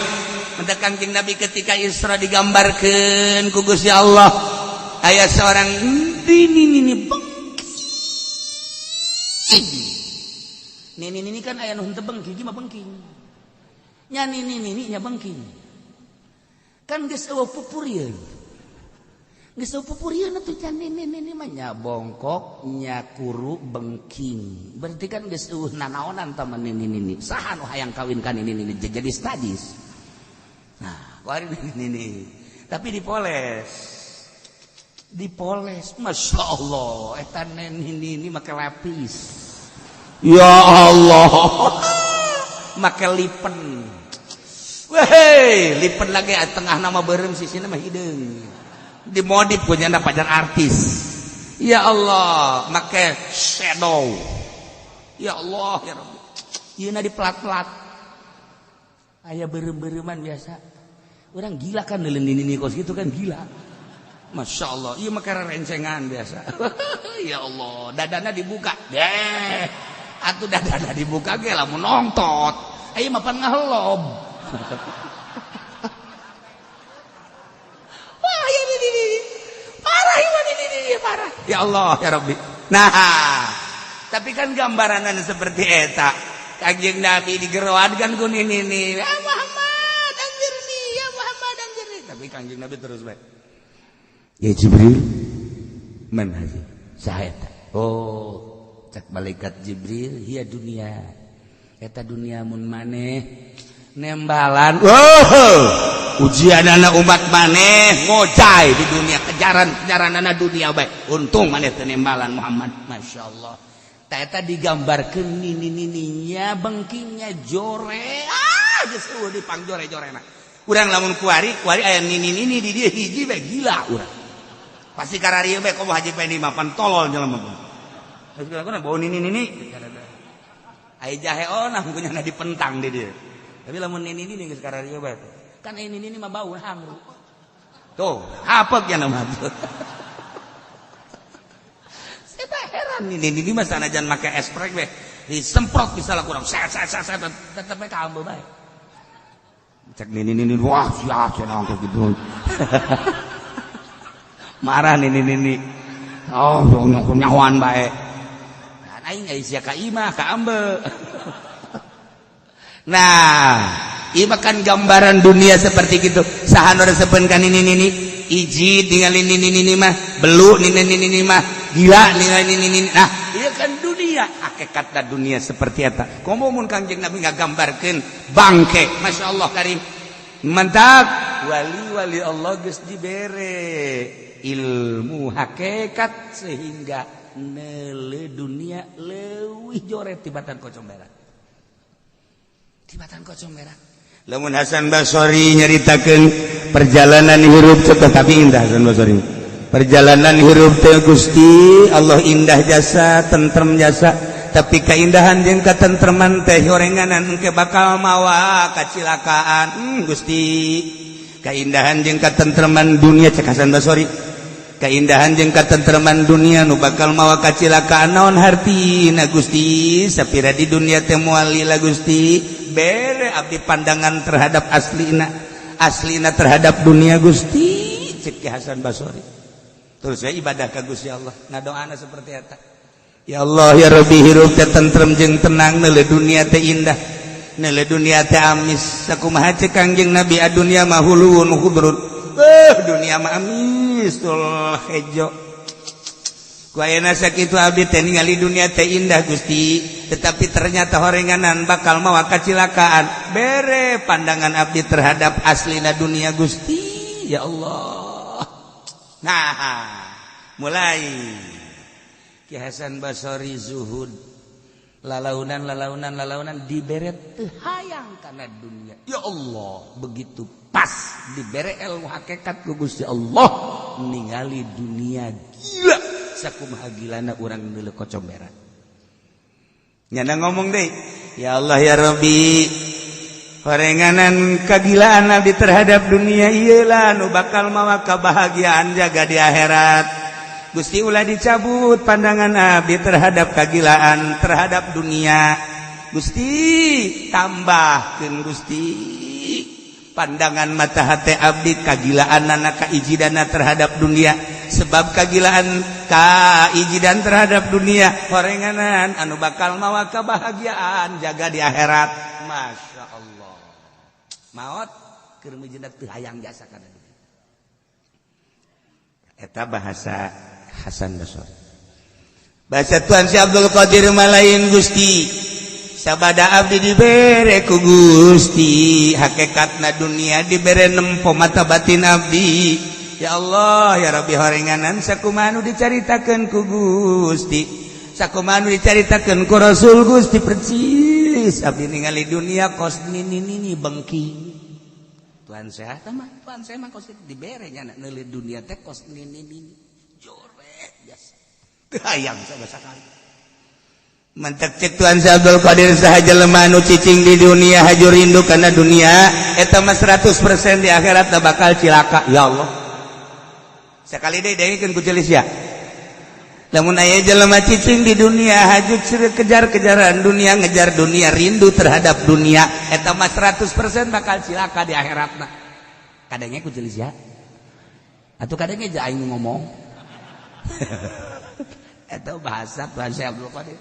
Mendak Kangjeng Nabi ketika Isra digambarkeun ku Gusti Allah aya seorang nini bengki nini nini kan aya nu henteu bengki mah bengking nya nini nini nya bengking kan geus eueuh pupurieun geus eueuh pupurieun atuh nya nini nini mah nya bongkok nya kuru bengking berarti kan geus eueuh nanaonan tah nini nini saha nu hayang kawin ka nini nini jadi stadis. Nah kuari nini nini tapi dipoles Dipoles, Masya Allah, eta nini ini make lapis. Ya Allah, make lipen. Weh, lipen lagi tengah nama beureum, sisina mah hideung. Dimodif punya pacar artis. Ya Allah, make shadow. Ya Allah, ya Rabbi. Ieu di plat-plat. Aya beureum-beureuman biasa. Orang gila kan neuleun nini kos gitu kan, gila. Masya Allah, iya mah rencengan biasa. Ya Allah, dadana dibuka. Deh, atuh dadana dibuka ge lamun nongtot. Ayo mah pan ngahelob. Wah, ya ini, ini, parah ini, ini, parah. Ya Allah, ya Rabbi. Nah, tapi kan gambaranan seperti eta. Kanjeng Nabi digeroan kan ku nini ini. Ya Muhammad, anjirni, ya Muhammad, anjirni. Tapi Kanjeng Nabi terus baik. Ya Jibril, man hazi? Saha eta? Oh, cek malaikat Jibril, hiya dunia. Eta dunia mun maneh nembalan. Oh, ujian anak umat maneh ngocai di dunia, kejaran-kejaran anak dunia baik. Untung maneh teu nembalan, Muhammad. Masya Allah. Ta eta digambarkeun nini-nininya bengkingnya jore. Ah, geus eueuh dipangjore-jorena. Urang lamun kuari, kuari aya nini-nini di dieu hiji bae gila urang. Pasti kararieu bae, komo Haji Pendi mah pan tolol jelema mah. Geus kira bau nini-nini. Aya jahe onah kunyana dipentang di dieu. Tapi lamun nini-nini geus kararieu bae. Kan ini nini mah bau hangru. Tuh, apek ya nama tuh. Saya heran, nini nini mah sanajan make esprek bae disemprot bisa lah kurang set set set set tetep bae kaambe bae. Cek nini nini, wah sia cenah gitu. Marah nini nini. Oh, nyahoan bae. Nah, aing sia ka imah ka ambe. Nah, ieu kan gambaran dunia seperti gitu. Saha nu resepeun ka nini nini? Iji ningali nini nini mah, belu nini nini mah, gila ningali nini nini. Nah, ieu kan dunia, hakikatna dunia seperti eta. Komo mun Kangjeng Nabi ngagambarkeun bangke, Masya Allah karim. Mantap, wali-wali Allah geus dibere ilmu hakikat sehingga neule dunia leuwih jore tibatan kocong berak. Tibatan kocong berak. Lamun Hasan Basori nyaritakeun perjalanan hirup, tapi indah Hasan Basori. Perjalanan hirup teh, Gusti Allah, indah jasa, tentrem jasa, tapi keindahan jeung katentreman teh horenganan engke bakal mawa kacilakaan. Gusti, keindahan jeung katentreman dunia, cek Hasan Basori, keindahan jeung katentreman dunia nu bakal mawa kacilakaan naon hartina, Gusti? Sapira di dunia teh moal lila, Gusti. Bere abdi pandangan terhadap aslina, aslina terhadap dunia, Gusti, cek Ki Hasan Basori. Terus ya ibadah ka Gusti Allah, ngadoana seperti eta. Ya Allah ya Rabbi, hirup teh tentrem jeung tenang, neule dunia teh indah, neule dunia teh amis. Sakumaha cek Kangjeng Nabi, adunya mah huluwun khudrun. Dunia mah amis tul hejo. Ku ayeuna sakitu abdi teh ningali dunia teh indah, Gusti, tetapi ternyata horenganan bakal mawa kacilakaan. Bere pandangan abdi terhadap aslina dunia, Gusti, ya Allah. Nah, mulai Ki Hasan Basori zuhud, lalaunan lalaunan lalaunan dibere teu hayang kana dunia. Ya Allah, begitu pas dibere ilmu hakikat ku Gusti Allah, ningali dunia gila sakumaha gilana urang neuleuh kocong berak. Nyana ngomong deh, ya Allah ya Rabbi, horenganan kagilaan abdi terhadap dunia iyalah nu bakal mawa kebahagiaan jaga di akhirat. Gusti, ulah dicabut pandangan abdi terhadap kagilaan terhadap dunia. Gusti, tambahkeun, Gusti, pandangan mata hati abdi, kagilaan anak kaijidana terhadap dunia, sebab kagilaan kaijidan terhadap dunia horenganan anu bakal mawa kebahagiaan jaga di akhirat. Masya Allah, maot keur mijeuna teu hayang jasa kana dunia. Eta bahasa Hasan Basri. Bahasa Tuan Syekh Abdul Qadir malain, Gusti, sabada abdi dibere ku Gusti hakikatna dunia, dibere nempo mata batin abdi. Ya Allah ya Rabbi, horenganan sakumaha nu dicaritakeun ku Gusti, sakumaha nu dicaritakeun ku Rasul Gusti, percis abdi ningali dunia kos nini nini bengking. Tuhan sehat mah, Tuhan saya mah kos dibere nya neuli dunia teh kos nini nini jore biasa teu hayang sama sakali. Mantak cek Tuhan Abdul Qadir, saha jelema anu cicing di dunia haju rindu karena dunia, eta mah 100% di akhirat bakal cilaka. Ya Allah, sekali deui dengekeun ku celis ya. Lamun aya jelema cicing di dunia haju kejar-kejaran dunia, ngejar dunia, rindu terhadap dunia, eta mah 100% bakal cilaka di akhiratna. Kadangnya ku celis ya atau kadangnya aja aing ngomong eta bahasa Tuhan Syekh Abdul Qadir.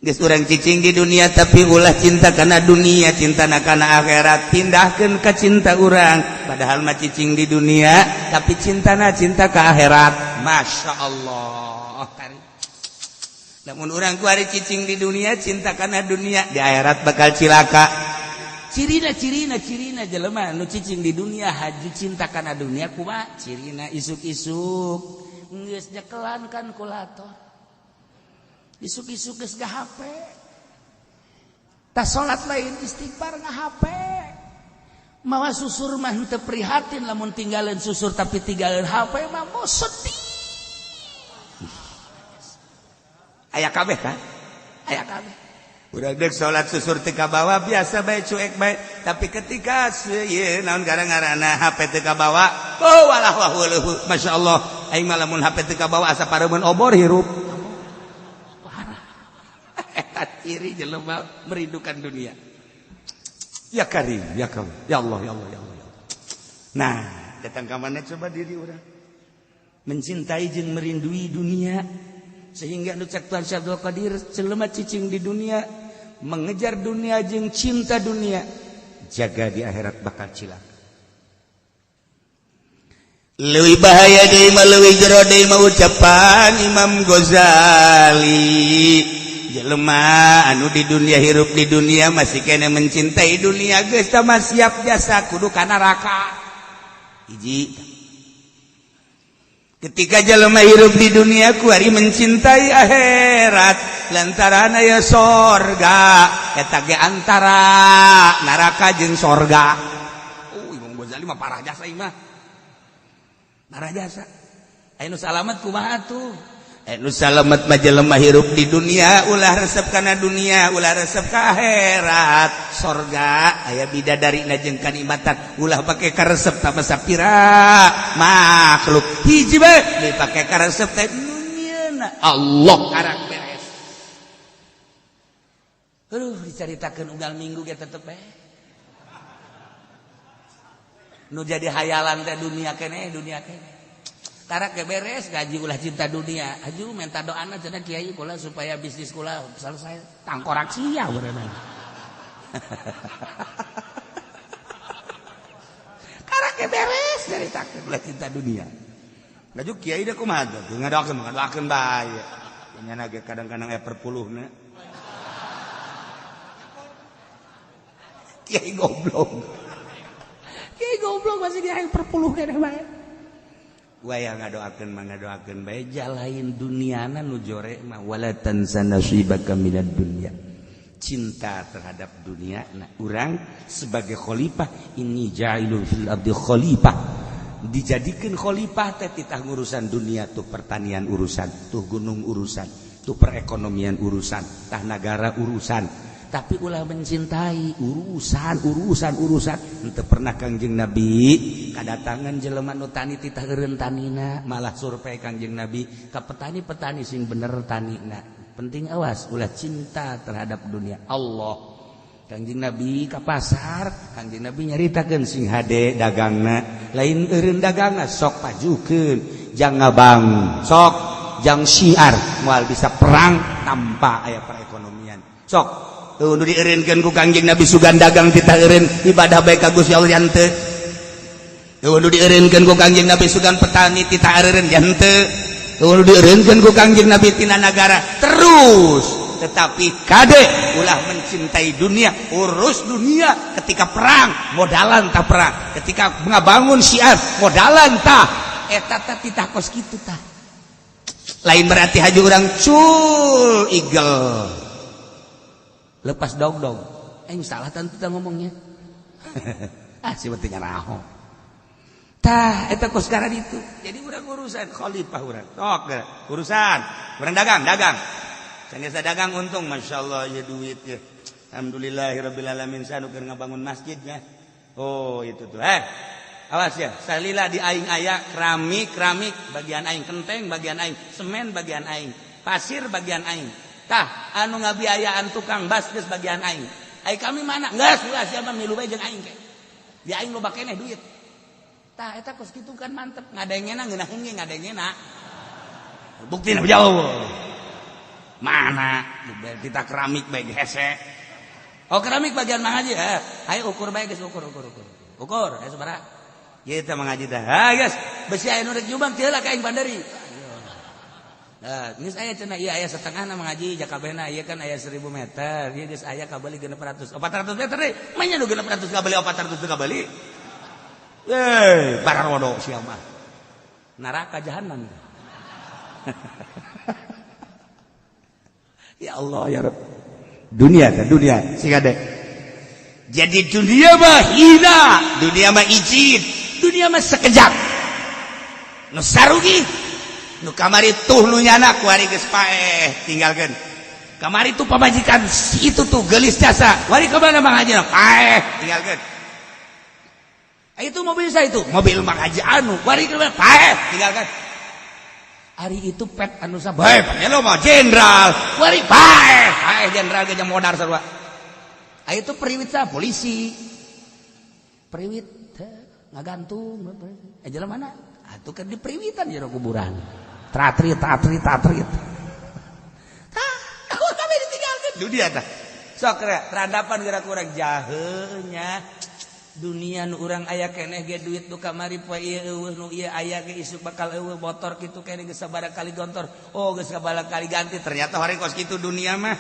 Geus urang cicing di dunia, tapi ulah cinta karena dunia, cinta kana akhirat. Pindahkeun ka cinta urang, padahal mah cicing di dunia tapi cintana cinta ke akhirat. Masya Allah. Lamun urang kuari cicing di dunia cinta kana dunia, di akhirat bakal cilaka. Cirina, cirina, cirina jelema nu cicing di dunia haju cinta kana dunia kumaha cirina? Isuk-isuk geus nyekelan kalkulator, isuk-isuk geus HP, tas salat lain istighfar nga HP, mawa susur mah henteu prihatin lamun tinggalin susur, tapi tinggalin HP mah mau sedih. Aya kabeh kan, aya kabeh. Udah dek salat susur teu kabawa biasa bae, cuek bae, tapi ketika ieu naon gara-garana HP teu kabawa, oh walah wah weuh, masyaallah. Aing mah lamun HP teu kabawa asa pareumeun obor hirup. Eta ciri jelema merindukan dunia. Ya Karim, ya Karim, ya Allah, ya Allah, ya Allah, ya Allah. Nah, datang ke mana coba diri orang mencintai jeung merindui dunia, sehingga nu cek Tuhan Syekh Abdul Qadir, jelema cicing di dunia mengejar dunia jeung cinta dunia, jaga di akhirat bakal cilaka. Leuwih bahaya deui mah, leuwih jero deui mah ucapan Imam Ghazali, jelema anu di dunia, hirup di dunia, masih kena mencintai dunia, geus mah siap jasa kudu ka neraka. Hiji, ketika jelema hirup di dunia kuari mencintai akhirat lantaran aya sorga, eta ge antara neraka jeung sorga. Oh, Imam Ghazali mah parah jasa ieu mah, parah jasa. Aya nu salamet kumaha tuh? Nu salamet mah jelema hirup di dunia ulah resep kana dunia, ulah resep ka akhirat, sorga aya bidadari jeung kanikmatan, ulah pake karesep tambah sapira makhluk. Hiji bae dipake karesep teh nu nyieuna Allah, karak beres. Aduh, dicaritakeun unggal minggu ge tetep bae nu jadi hayalan teh dunia keneh, dunia keneh. Karak ge beres gaji, ulah cinta dunia. Aju minta doana cenah kiai kula supaya bisnis kula selesai, tangkorak sia berenang. Karak ge beres caritakeun ulah cinta dunia. Ngaju kiai deh kumaha tuh ngadoakeun, ngadoakeun bae nya ge kadang-kadang aya perpuluhna. Kiai goblok, kiai goblok masih dia perpuluh keneh bae. Waya ngadoakeun mah ngadoakeun bae, jalain duniana nu jore mah wala tansa nasibaka minad dunya, cinta terhadap dunia. Nah, urang sebagai khalifah, ini ja'ilun fil ardi khalifah, dijadikan khalifah teh titah ngurusan dunia tuh, pertanian urusan tuh, gunung urusan tuh, perekonomian urusan tah, nagara urusan, tapi ulah mencintai urusan urusan urusan. Henteu pernah Kangjeng Nabi kadatangan jelema nu tani titah eureun tanina, malah survei Kangjeng Nabi ka petani-petani sing bener tanina. Penting, awas ulah cinta terhadap dunia. Allah, Kangjeng Nabi ka pasar, Kangjeng Nabi nyaritakeun sing hade dagangna, lain eureun dagangna, sok pajukeun jang ngabang, sok jang syiar, moal bisa perang tanpa aya perekonomian. Sok tuh nu dieureunkeun ku Kangjeng Nabi sugan dagang titah eureun ibadah bae ka Gusti Allah henteu. Tuh nu dieureunkeun ku Kangjeng Nabi sugan petani titah eureun henteu. Tuh nu dieureunkeun ku Kangjeng Nabi tina nagara terus. Tetapi kade, ulah mencintai dunia. Urus dunia, ketika perang modalan tak perang, ketika ngabangun syiar modalan tah. Eta tah titah kos kitu tah. Lain berarti haji urang cul igel lepas dog dog. Eh, salah tentu ngomongnya. Ah, si pentingnya naho tah eta kos sekarang itu. Jadi urang urusan khalifah, urang sok urusan urang dagang dagang. Saya dagang untung, masya Allah ya, duit ya, alhamdulillahirabbil alamin. Saya keur ngabangun masjidnya. Oh, itu tuh. Eh, awas ya, salila di aing aya keramik, keramik bagian aing, kenteng bagian aing, semen bagian aing, pasir bagian aing. Tah, anu ngabiayaan tukang bas geus bagian aing. Ai kami mana? Geus ulah, siapa milu bae jeung aing ke. Di aing loba keneh duit. Tah, eta kos kitu kan mantep, ngadengena ngeunaheun ge ngadengena. Buktina jauh. Mana? Kita keramik bae hese. Oh, keramik bagian Mang Haji. Eh, ayo ukur bae geus, ukur ukur ukur. Ukur, ayo sabaraha? Kita Mang Haji tah. Ha geus, besi aya nu rek nyumbang teu lah ka aing bandari. Nah, geus aya cenah, ieu aya setengahna Mang Haji, jakabehna ieu kan aya 1000 meter. Ieu geus aya kabeli 600. 400 meter deui. Manya nu 600 kabeli, 400 teu kabeli. Eh, bararodo sia mah. Neraka jahanam. Ya Allah ya Rabb. Dunia kan dunia sing ade. Jadi dunia mah hina, dunia mah ijid, dunia mah sekejap. Nu sarugi, nu kamari tuh nu nyana kuari geus paeh tinggalkeun. Kamari tuh pamajikan itu tuh gelis jasa. Wari kemana Mang Haji? Paeh tinggalkeun. Itu mobil saya, itu mobil Mang Haji anu wari kemana? Paeh tinggalkan. Hari itu pet anu sabae lo mah jenderal wari paeh paeh, jenderal ge modar sarua. Ah, itu periwit sa polisi, periwit ngagantung eh jalan mana atuh kan di periwitan jero kuburan, tratrit tratrit tratrit. Tah, kami ditinggalkan dunia tah. Sok terhadapan gerak kurang jahenya dunia. Nu urang aya keneh ge duit nu kamari poe ieu eueuh, nu ieu aya ge isuk bakal eueuh. Motor kitu keneh geus sabaraha kali gontor, oh, geus sabaraha kali ganti. Ternyata hari kos kitu dunia mah.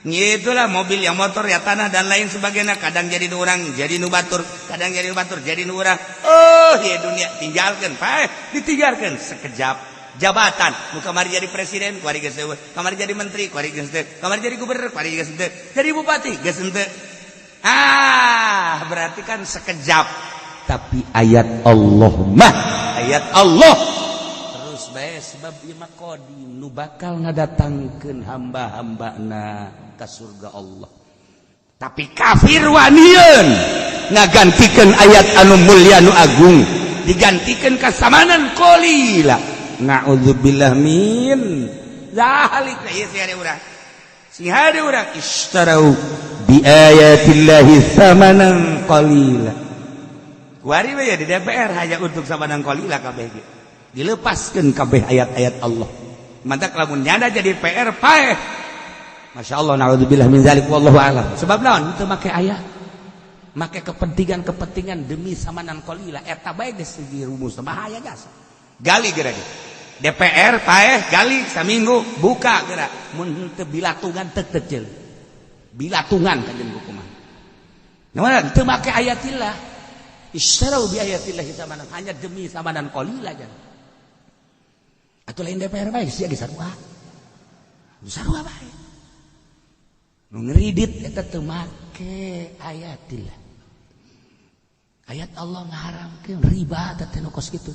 Itulah mobil yang motor ya, tanah dan lain sebagainya. Kadang jadi nu urang jadi nu batur, kadang jadi nu batur jadi nu urang. Oh ya, dunia tinggalkan, paeh, ditinggalkan sekejap. Jabatan nu kamari jadi presiden kuari geus eueuh, kamari jadi menteri kuari geus teu, kamari jadi gubernur kuari geus teu, jadi bupati geus henteu. Ah, berarti kan sekejap. Tapi ayat Allah mah ayat Allah terus bae, sebab ieu mah qadim, nu bakal ngadatangkeun hamba-hambana ka surga Allah. Tapi kafir wanian ngagantikan ayat anu mulia, anu agung, digantikan kasamanan qalila. Na'udzubillah min zalik. Ieu sih ada urang, sing hade urang ishtarau bi ayatillahi thamanan qalila. Kuari we di DPR hanya untuk samanan qalila kabeh ge dilepaskeun kabeh ayat-ayat Allah. Mantak lamun nyada jadi PR paeh. Masya Allah, na'udzubillah min zalik, wallahu a'lam. Sebab naon? Itu make ayat, make kepentingan-kepentingan demi samanan qalila. Eta bae geus segi rumus bahaya jasa. Gali geura ge. DPR paeh, gali saminggu buka geura. Mun teu bilatungan teu teu bilatungan kanjeng hukuman. Nah, teu make ayatillah. Istarau bi ayatillah samanan, hanya demi samanan qalila jan. Atuh lain DPR bae sia ge sarua. Sarua bae. Nu ngeridit eta teu make ayatillah. Ayat Allah ngaharamkeun riba teh nu kos kitu.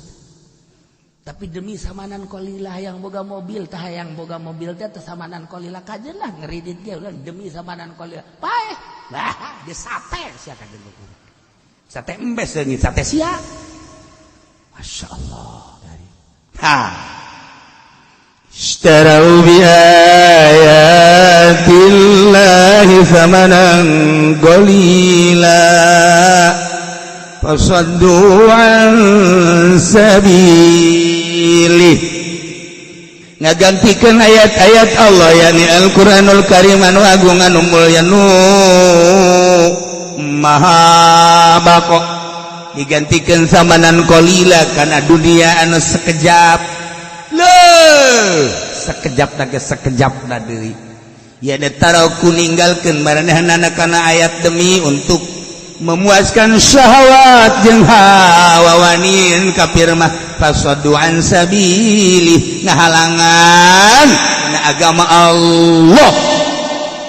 Tapi demi samanan qalila, yang boga mobil tah, yang boga mobil teh teh samanan qalila kajen lah ngeridit ge ulah demi samanan qalila. Paeh. Bah, dia sate sia kajen hukum. Sate embes leungit sate sia. Masya Allah dari. Ha. اشتروا بآيات الله ثمنا قليلا فصدوا عن سبيله. Ngagantikan ayat-ayat Allah, yakni Al-Qur'anul Karim anu agung, anu mulya, nu maha bako, digantikan samanan qalila karena dunia anu sekejap. Loh, sekejap na sekejap na deui. Ya taraku ninggalkeun maranehna kana ayat demi untuk memuaskan syahwat jeung hawa. Wanian kafir mah fasoddu an sabili, ngahalangan na agama Allah.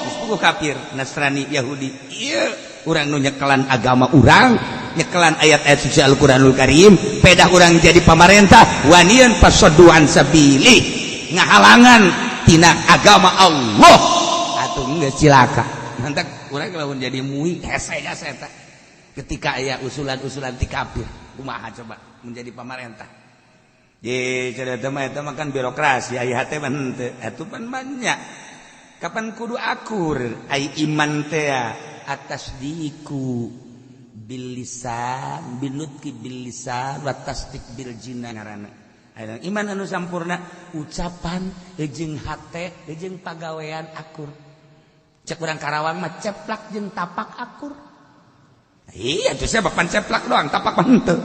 Geus kafir Nasrani Yahudi ieu, urang nu nyekelan agama urang, nyekelan ayat-ayat suci Al-Qur'anul Karim, pedah urang jadi pamarentah. Wanian fasoddu an sabili, ngahalangan tina agama Allah, atuh geus cilaka. Nanti urang lamun jadi MUI hese jasa eta ketika aya usulan-usulan ti kafir, kumaha coba menjadi pamarentah? Ye, cerita mah eta mah kan birokrasi, aya hate mah henteu. Atuh pan banyak. Kapan kudu akur ai iman teh at-tasdiqu bil lisan binutqi bil lisan wa tasdiq bil jinan ngaranna. Iman anu sampurna ucapan jeung hate jeung pagawean akur. Cek urang Karawang mah ceplak jeung tapak akur. Iya tuh, saya bapak ceplak doang, tapak mah henteu.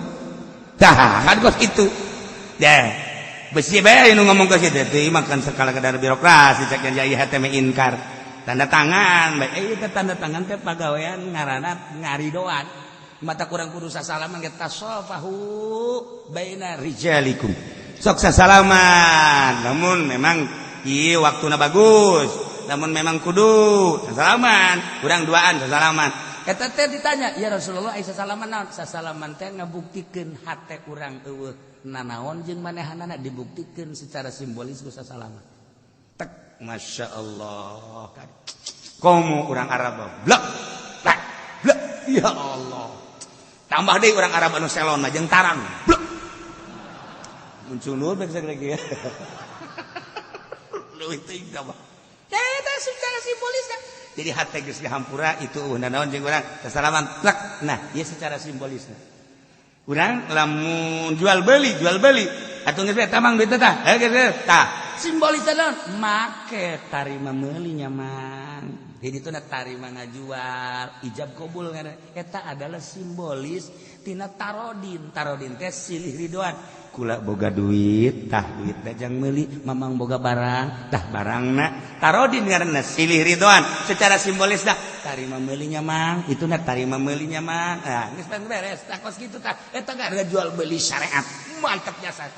Tah kan kos kitu deh, besi bae nu ngomong ke situ teh mah kan sekala kadar birokrasi. Cek yang jaya hate mah inkar tanda tangan bae, eh tanda tangan teh pagawean ngaranna ngaridoan. Mata kurang kudu sasalaman ge, tasofahu baina rijalikum, sok sasalaman. Namun memang ieu waktuna bagus, namun memang kudu sasalaman, kurang duaan sasalaman. Eta teh ditanya, "Ya Rasulullah, ai sasalaman naon?" Sasalaman teh ngabuktikeun hate urang eueuh nanaon jeung manehanana, dibuktikeun secara simbolis ku sasalaman. Tek, Masya Allah, komo urang Arab blek blek blek, ya Allah. Tambah deui urang Arab anu selon mah jeung tarang blek muncul nur bae lagi ya. Leuwih teuing tambah. Eta secara simbolis. Jadi hate geus dihampura itu naon jeung urang sasalaman plek. Nah, ieu secara simbolis. Urang lamun jual beli atuh geus eta mang duit tah. Eh geus tah. Simbolis naon? Make tarima meuli nya, Mang. Jadi itu tarima ngajual, ijab kabul ngaranna. Eta adalah simbolis tina tarodin. Tarodin teh silih ridoan. Kula boga duit, tah duit jang meuli, mamang boga barang, tah barangna. Tarodin ngaranna silih ridoan. Secara simbolis dah tarima meulinya, Mang, itu na tarima meulinya, Mang. Nah, geus beres tah kos kitu tah. Eta gak jual beli syariat. Mantap jasa.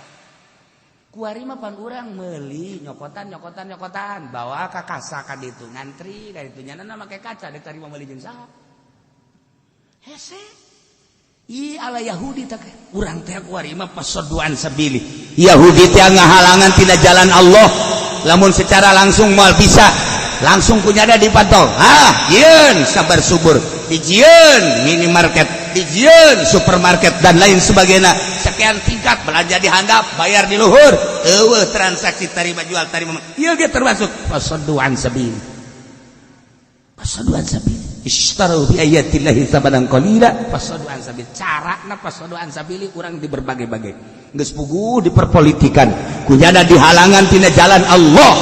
Kuari mah pan urang meuli nyokotan nyokotan nyokotan, bawa ka kasa ka ditu, ngantri ka ditu, nyana make kaca dek tarima meuli jeung saha? Hese. Ih, ala Yahudi teh urang teh kuari mah fasoddu an sabili. Yahudi teh ngahalangan tina jalan Allah. Lamun secara langsung moal bisa langsung punya ada dipantau, ah yeun sabar subur dijieun minimarket, dijieun supermarket, dan lain sebagainya, sekian tingkat, belanja di handap, bayar di luhur, eueuh transaksi tarima jual tarima. Ieu ge termasuk fasoddu an sabil, fasoddu an sabil. Ishtaru bi ayatillahi tsamanan qalila, fasoddu an sabil. Carana fasoddu an sabili urang di berbagai-bagai geus puguh diperpolitikan, kunyana dihalangan tina jalan Allah.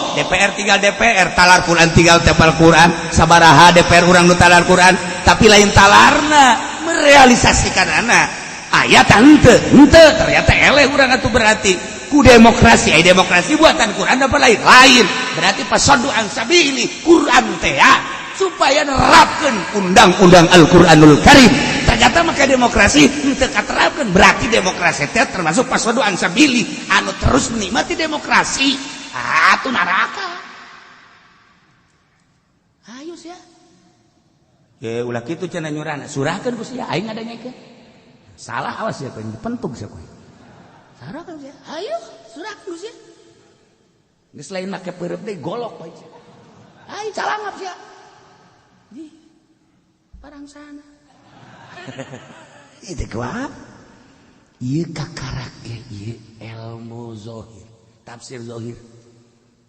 DPR tinggal DPR, talar Quran tinggal tepal Quran. Sabaraha DPR urang nu talar Quran, tapi lain talarna, merealisasikan anak ayat henteu henteu. Ternyata eleh urang atuh, berarti ku demokrasi. Ai demokrasi buatan Quran apa lain? Lain. Berarti fasoddu an sabili Quran teh supaya nerapkeun undang-undang Al-Qur'anul Karim. Ternyata maka demokrasi henteu katerapkeun, berarti demokrasi teh termasuk fasoddu an sabili. Anu terus menikmati demokrasi atuh neraka. Ayo sia. Ya ulah kitu cenah nyurana, surahkeun ku sia, aing ngadanyakeun. Salah awas ya kowe, dipentuk sia kowe. Surahkeun sia. Ayo surahkeun ku sia. Geus lain make peureub deui, golok bae. Ayo calangap sia. Di parang sana. Itu kuat. Ieu kakarak ge ieu ilmu zohir, tafsir zohir.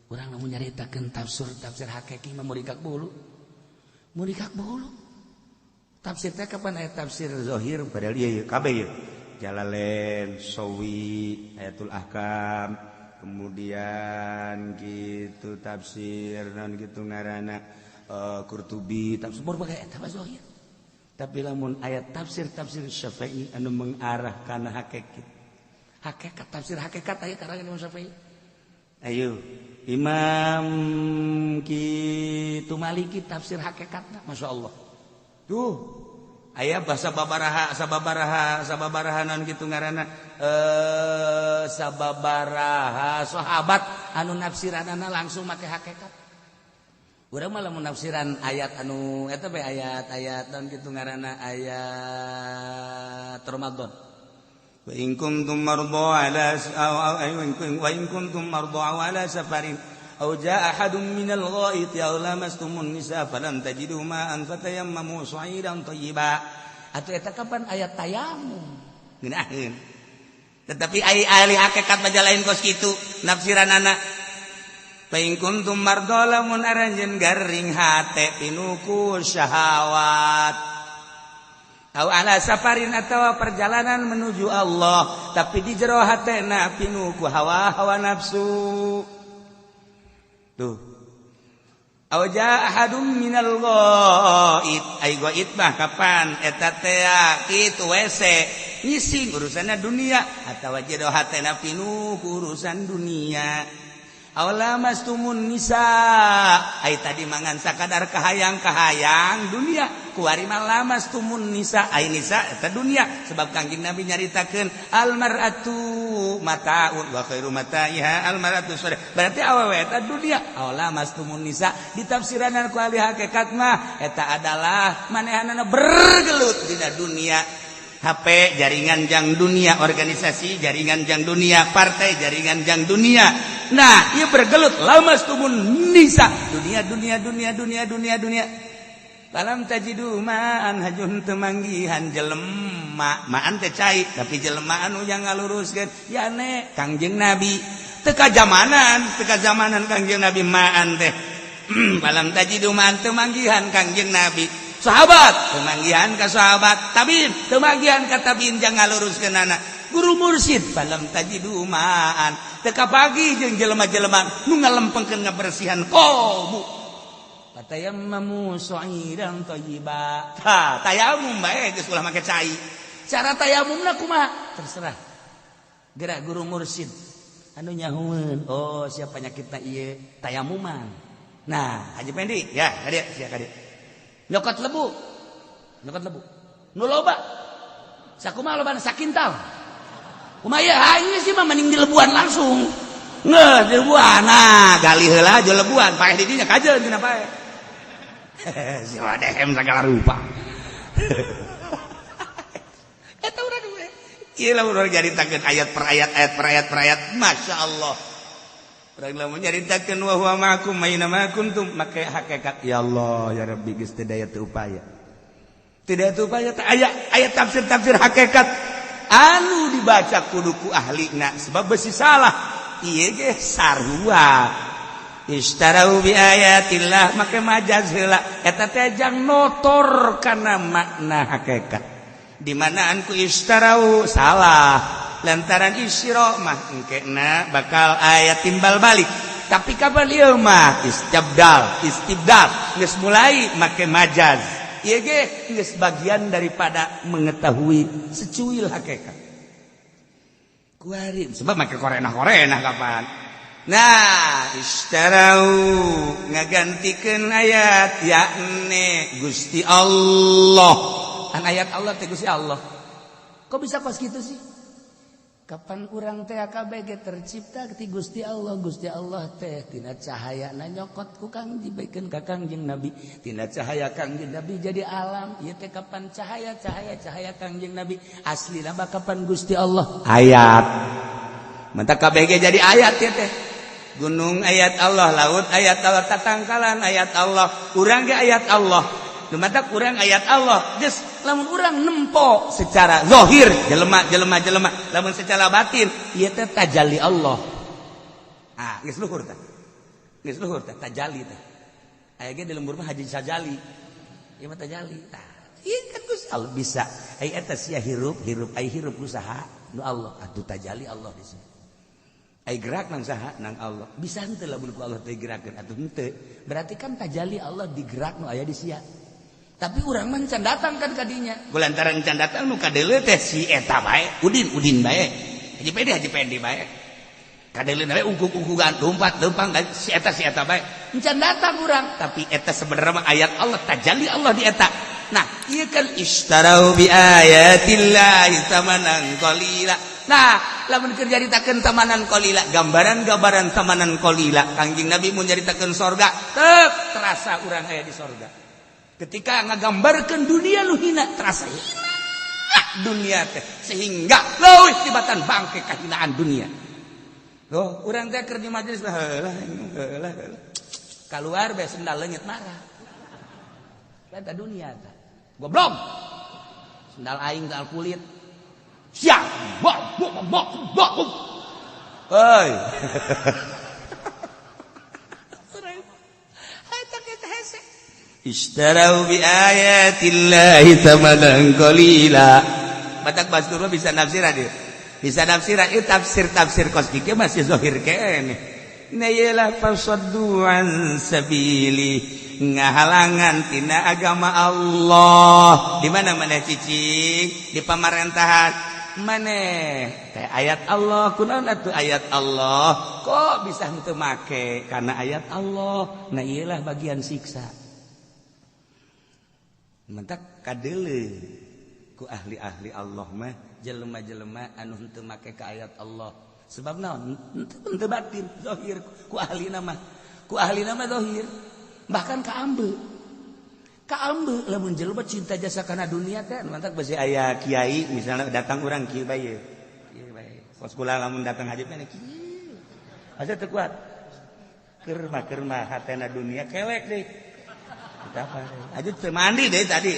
Urang lamun nyaritakeun tafsir tafsir hakiki mah murikak bulu. Murikak bulu. Tafsir teh kapan aya tafsir zohir, padahal ieu kabeh ieu. Jalalain, Sawi, Ayatul Ahkam, kemudian gitu tafsir non gitu ngaranna Qurtubi, tafsir berbagai eta mah zohir. Tapi lamun ayat tafsir tafsir Syafi'i anu mengarah kana hakikat. Hakikat, tafsir hakikat aya karangan Imam Syafi'i. Ayo. Imam kitu Maliki tafsir hakikatna, Masya Allah. Tuh aya bahasa babaraha sababaraha sababaraha non kitu ngaranna, sababaraha sahabat anu nafsiranana langsung make hakikat. Urang mah lamun nafsiran ayat anu eta bae, ayat-ayat non kitu ngaranna, ayat Ramadan, wa in kuntum marda ala aw wa in kuntum marda ala safarin aw jaa ahadun minal ghaiti aw lamastumun nisa falam tajidu ma'an fatayammamu sha'idan thayyiba. Atuh eta kapan ayat tayamum ngeunaheun, tetapi ai ahli hakikat mah lain kos kitu nafsiranana. Fa in kuntum marda, lamun aranjeun garing hate pinuku syahwat, aw ala safarin atau perjalanan menuju Allah, tapi di jero hatena pinuku hawa-hawa nafsu tuh, aw jaa ahadum minal ghaid, ai ghaid mah kapan eta teh kitu WC ngising urusanna dunia atawa jero hatena pinuku urusan dunia, aw lamastumun nisa, ai tadi mangan sakadar kahayang-kahayang dunia, kuari mah lamastumun nisa, ai nisa eta dunia, sebab Kangjeng Nabi nyaritakeun al mar'atu mataun wa khairu mata'iha al mar'atu sholih, berarti awewe eta dunia. Aw lamastumun nisa ditafsiranan ku ahli hakikat mah eta adalah manehanana bergelut dina dunia, HP jaringan jang dunia, organisasi jaringan jang dunia, partai jaringan jang dunia. Nah, ieu bergelut lamastumun nisa, dunia dunia dunia dunia dunia dunia. Falam tajidu ma'an, hajun teu manggihan jelema, ma'an teh cai, tapi jelema anu yang ngaluruskeun yane Kangjeng Nabi. Teu kajamanan, teu kajamanan Kangjeng Nabi ma'an teh. Falam tajidu ma'an, teu manggihan Kangjeng Nabi. Sahabat teu manggihan ka sahabat, tabiin teu manggihan ka tabiin jang ngaluruskeunana. Guru mursyid falam tajidu ma'an, teu kapagi jeung jelema-jelema nu ngalempengkeun ngabersihan qalbu. Fatayammamu sha'idan thayyiba. Tah, tayamum bae geus ulah make cai. Cara tayamumna kumaha? Terserah. Gerak guru mursyid anu nyahueun, oh siapa penyakitna ieu tayamuman. Nah, Haji Pendi, ya, kadieu sia kadieu. Nyokot lebu. Nyokot lebu. Nu loba. Sakumaha lobana, sakintal. Kumaha ieu? Ah, ieu sih mah mending dilebuan langsung. Ngeuh, dilebuan. Nah, gali heula jo lebuan, paeh di dinya kajeun cenah paeh. Si wadehem segala rupa. Eta urang we. Ieu lamun urang nyaritakeun ayat per ayat, ayat per ayat per ayat, Masya Allah. Urang lamun nyaritakeun wa huwa ma'akum aina ma kuntum make hakikat, ya Allah ya Rabbi, geus teu daya teu upaya. Teu daya teu upaya teh aya ayat tafsir-tafsir hakikat anu dibaca kudu ku ahlina sebab besi salah. Ieu ge sarua. Ishtarau bi ayatillah make majaz heula eta teh jang notor kana makna hakikat. Di manaan ku ishtarau salah lantaran isyra mah engkena bakal aya timbal balik. Tapi kapan ieu mah istibdal, istibdal geus mulai make majaz. Ieu ge geus bagian daripada mengetahui secuil hakikat. Kuari sebab make korenah-korenah kapan. Nah, ishtarau ngagantikeun ayat yakni Gusti Allah. Kan ayat Allah teh Gusti Allah. Kok bisa pas gitu sih? Kapan urang teh KBG tercipta ti Gusti Allah. Gusti Allah teh tina cahaya na nyokot ku Kang dibaikeun ka Kangjeng Nabi. Tina cahaya Kangjeng Nabi jadi alam. Ieu teh kapan cahaya cahaya cahaya Kangjeng Nabi. Aslina mah kapan Gusti Allah ayat. Mantap KBG jadi ayat ya teh. Gunung ayat Allah, laut ayat Allah, tatangkalan ayat Allah, urang ge ayat Allah. Nu matak urang ayat Allah. Geus lamun urang nempo secara zahir jelema jelema jelema, lamun secara batin ieu teh tajalli Allah. Ah, geus luhur teh. Geus luhur teh tajalli teh. Aya ge di lembur mah Haji Sajali. Ieu mah tajalli. Tah, ieu kan Gusti Allah bisa. Ai eta sia hirup, hirup ai hirup usaha nu Allah, atuh tajalli Allah di sini. Ai gerak nang saha? Nang Allah. Bisa henteu lamun ku Allah teh gerakeun atuh henteu. Berarti kan tajalli Allah digerak nu aya di sia. Tapi urang mah can datang kan kadinya. Kulantaran can datang nu kadeuleu teh si eta bae, Udin Udin bae. Haji Pendi Haji Pendi bae. Kadeleun we ungkuk-ungkukan lompat lempang si eta bae. Encan datang urang, tapi eta sebenarnya mah ayat Allah, tajalli Allah di eta. Nah, ieu kan istarau bi ayatillahi tsamanan qalila. Nah, lamun keur nyaritakeun tamanan qalila, gambaran-gambaran tamanan qalila, Kangjeng Nabi mun nyaritakeun sorga, teu terasa urang aya di sorga. Ketika ngagambarkeun dunia nu hina, terasa hina dunia teh, sehingga leuwih tibatan bangke kahinaan dunia. Loh, urang teh keur di majelis heula heula heula. Kaluar bae sendal leungit marah. Eta dunia teh. Goblok. Sendal aing sendal kulit. Siap. Bok bok bok bok. Hei. Ishtarau bi ayatillahi thamanan qalila. Batak Bastur bisa nafsiran dia. Bisa nafsiran itu tafsir-tafsir kos kieu masih zahir keneh. Na yelah fasaddu an sabili, ngahalangan tina agama Allah. Di mana maneh cicing? Di pamarentahan. Maneh teh ayat Allah, kunaon atuh ayat Allah? Kok bisa henteu make? Karena ayat Allah. Nah iyalah bagian siksa. Mentak kadeuleu ku ahli-ahli Allah mah jelema-jelema anu henteu make ka ayat Allah. Sebab naon? Henteu batin, zahir ku ahlina mah. Ku ahlina mah zahir. Bahkan ka ambe. Ka ambe lamun jelema cinta jasa kana dunia teh mantak besi aya kiai misalnya datang urang kieu bae. Kieu bae. Kos kula lamun datang haji mah kieu. Asa teu kuat. Keur mah hatena dunia kelek deui. Kita apa? Aja teu mandi deh tadi.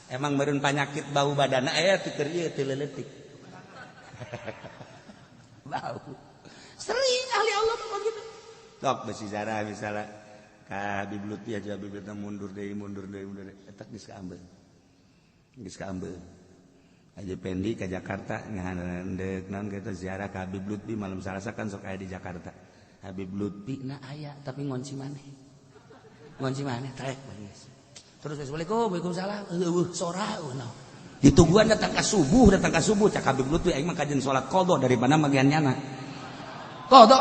Emang meureun panyakit bau badana aya teu keur ieu teu leuletik. Bau. Sering ahli Allah mah gitu. Tok besi zarah misalnya ka Habib Lutfi aja Habib Lutfi mundur deui mundur deui mundur deui eta geus kaambeun. Geus kaambeun. Aja Pendi ka Jakarta ngahandeuk naon kitu ziarah ka Habib Lutfi malam Salasa kan sok aya di Jakarta. Habib Lutfi na aya tapi ngonci maneh. Ngonci maneh trek geus. Terus assalamualaikum, waalaikumsalam. Eueuh sora eueuh. Ditungguan datang ka subuh cak Habib Lutfi aing mah kajen salat qadha daripada magian nyana. Qadha.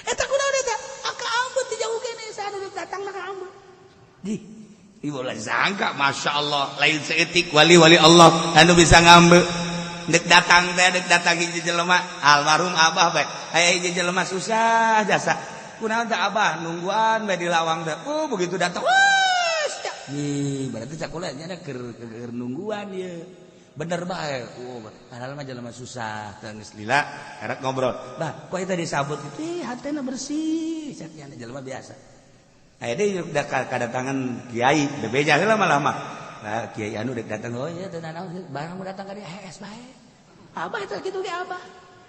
Eta kunaon eta? Aka ambeu ti jauh keneh saha datang ka ambeu. Di ieu ulah sangka masyaallah lain seetik wali-wali Allah anu bisa ngambeu. Dek datang teh dek datang hiji jelema almarhum abah bae. Aya hiji jelema susah jasa. Kunaon teh abah nungguan bae di lawang teh. Oh begitu datang wah nih berarti cak kula nya keur nungguan ieu. Bener bae. Oh padahal mah jelema susah teh geus lila karek ngobrol. Bah kok eta disabut kitu ih hatena bersih cak nya jelema biasa. Aya deui udah kadatangan kiai bebeja heula malah mah. Nah kiai anu dek datang oh ieu teu nanaon barang mu datang ka dieu hees bae. Abah eta kitu ge abah.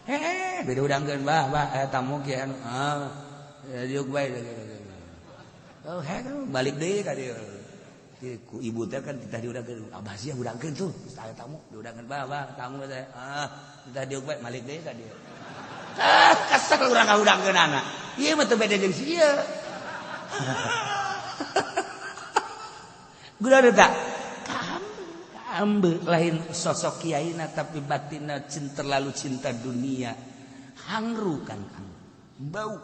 Heeh beda udangkeun bah bah tamu kiai anu ah diuk bae. Oh heh balik deui ka dieu. Ku ibu teh kan titah diudangkeun abah sia udangkeun tuh geus aya tamu diudangkeun bah bah tamu teh ah titah diuk bae balik deui ka dieu. Ah kesel urang ngaudangkeunana. Ieu mah teu beda jeung si ieu. Guna tak? Kaambe lain sosok kiaina tapi batinna cinta terlalu cinta dunia. Hangru kan kang. Bau.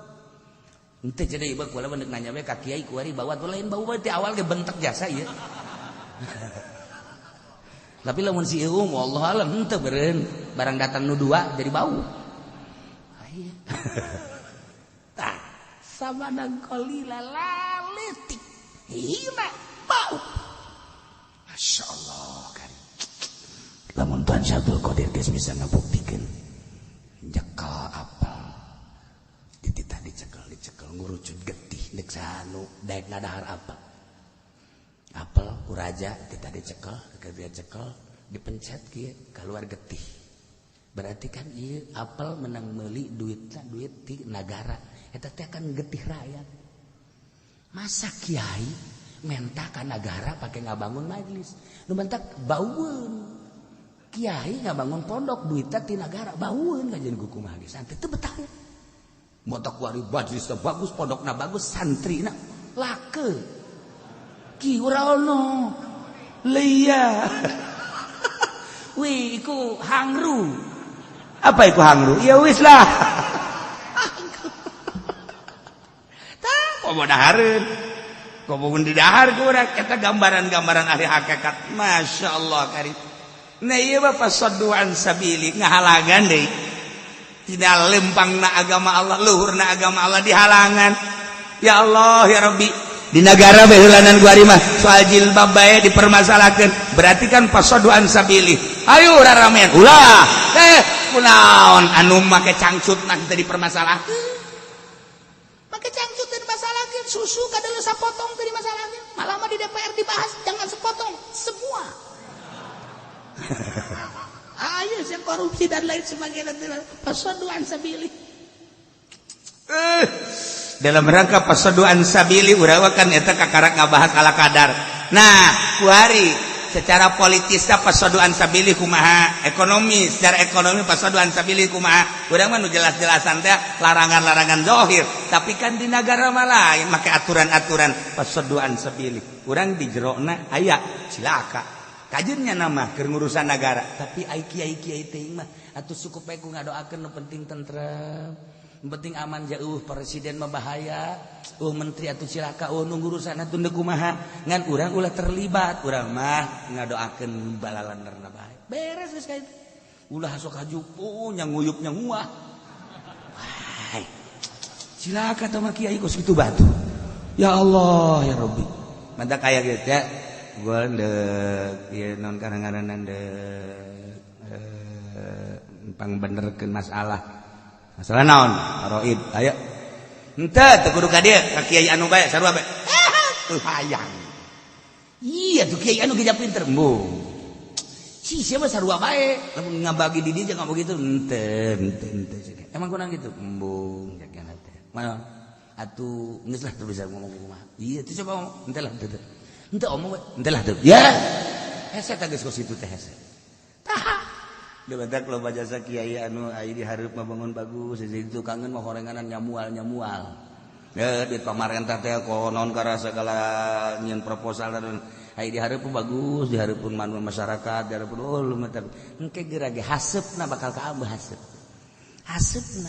Henteu jadi ieu kula mah nanya we ka kiai kuari bawa tuh lain bau bae ti awal ge bentek jasa ieu. Tapi lamun si ieu wallahu alam henteu beureun barang datang nu dua jadi bau. Aya. Tah samanang qalila laletik hina bau. Masya Allah kan. Lamun Tuhan Syabdul Qadir geus bisa ngabuktikeun nyekel apel dititah dicekel dicekel ngurucut getih deuk sanu daek nadahar apel. Apel ku raja titah dicekel, dia cekel dipencet kieu keluar getih. Berarti kan ieu apel menang meuli duitna duit ti nagara. Eta teh kan getih rakyat. Masa kiai menta ka nagara pake ngabangun majelis. Nu mentak baueun. Kiai ngabangun pondok duitna ti nagara baueun kajian ku kumaha ge santri teu betah. Motok kuari majelisna bagus, pondokna bagus, santrina lake. Ki ora ono. Leia. Wih, iku hangru. Apa iku hangru? Ya wis lah. Tah, komo dahareun. Komo di dahar ku urang eta gambaran-gambaran ahli hakikat. Masya Allah karim. Nah ieu mah fasaddu an sabili ngahalangan deui. Tidak lempangna agama Allah, luhurna agama Allah dihalangan. Ya Allah ya Rabbi. Di negara beheulanan gua mah soal jilbab bae dipermasalahkeun. Berarti kan fasaddu an sabili. Ayo raramean ulah. Kunaon anu make cangcut nah teu dipermasalahkeun. Make cangcut teu dimasalahkeun, susu kadeuleung sapotong teu dimasalahkeun. Malah mah di DPR dibahas jangan sepotong, semua. Ayo sih korupsi dan lain sebagainya. Fasaddu an sabili. Dalam rangka fasaddu an sabili urang kan eta kakarak ngabahas ala kadar. Nah, kuari secara politisnya fasaddu an sabili kumaha, ekonomi secara ekonomi fasaddu an sabili kumaha. Urang mah nu jelas-jelasan teh larangan-larangan zahir, tapi kan di nagara mah lain make aturan-aturan fasaddu an sabili. Urang di jerona aya cilaka. Kajennya nama keur ngurusan nagara, tapi ai kiai-kiai teh mah atuh cukup bae ku ngadoakeun nu penting tentrem. Penting aman jauh presiden mah bahaya, menteri atuh cilaka, nu ngurusan atuh deuk kumaha. Ngan urang ulah terlibat, urang mah ngadoakeun balalanderna bae. Beres geus ka itu. Ulah sok hajupu nya nguyup nya nguah. Wah. Cilaka tah mah kiai kos kitu batu. Ya Allah ya Rabbi. Mantap kaya gitu ya. Gua deuk ieu non kadang-kadang deuk pangbenerkeun masalah. Masalah naon? Faraid. Ayo. Henteu teu kudu ka dieu, ka kiai anu bae sarua bae. Teu hayang. Iya tuh kiai anu geus pinter. Embung. Si siapa sarua bae, lamun ngabagi di dieu jangan begitu. Henteu, henteu, henteu. Emang kurang gitu. Embung jaga teh. Mana? Atuh geus lah teu bisa ngomong kumaha. Iya tuh coba ngomong. Henteu lah henteu. Henteu omong we. Henteu lah teu. Ya. Hese teh geus kos kitu teh hese. Tah. Dibentak loba jasa kiai anu ai di hareup mah bangun bagus, jadi tukangeun mah horenganan nyamual-nyamual. Ya di pamarentah teh konon karena segala nyieun proposal dan ai di hareup bagus, di hareupeun manu masyarakat, di hareupeun oh lumayan. Engke geura ge haseupna bakal kaambeuh haseup. Haseupna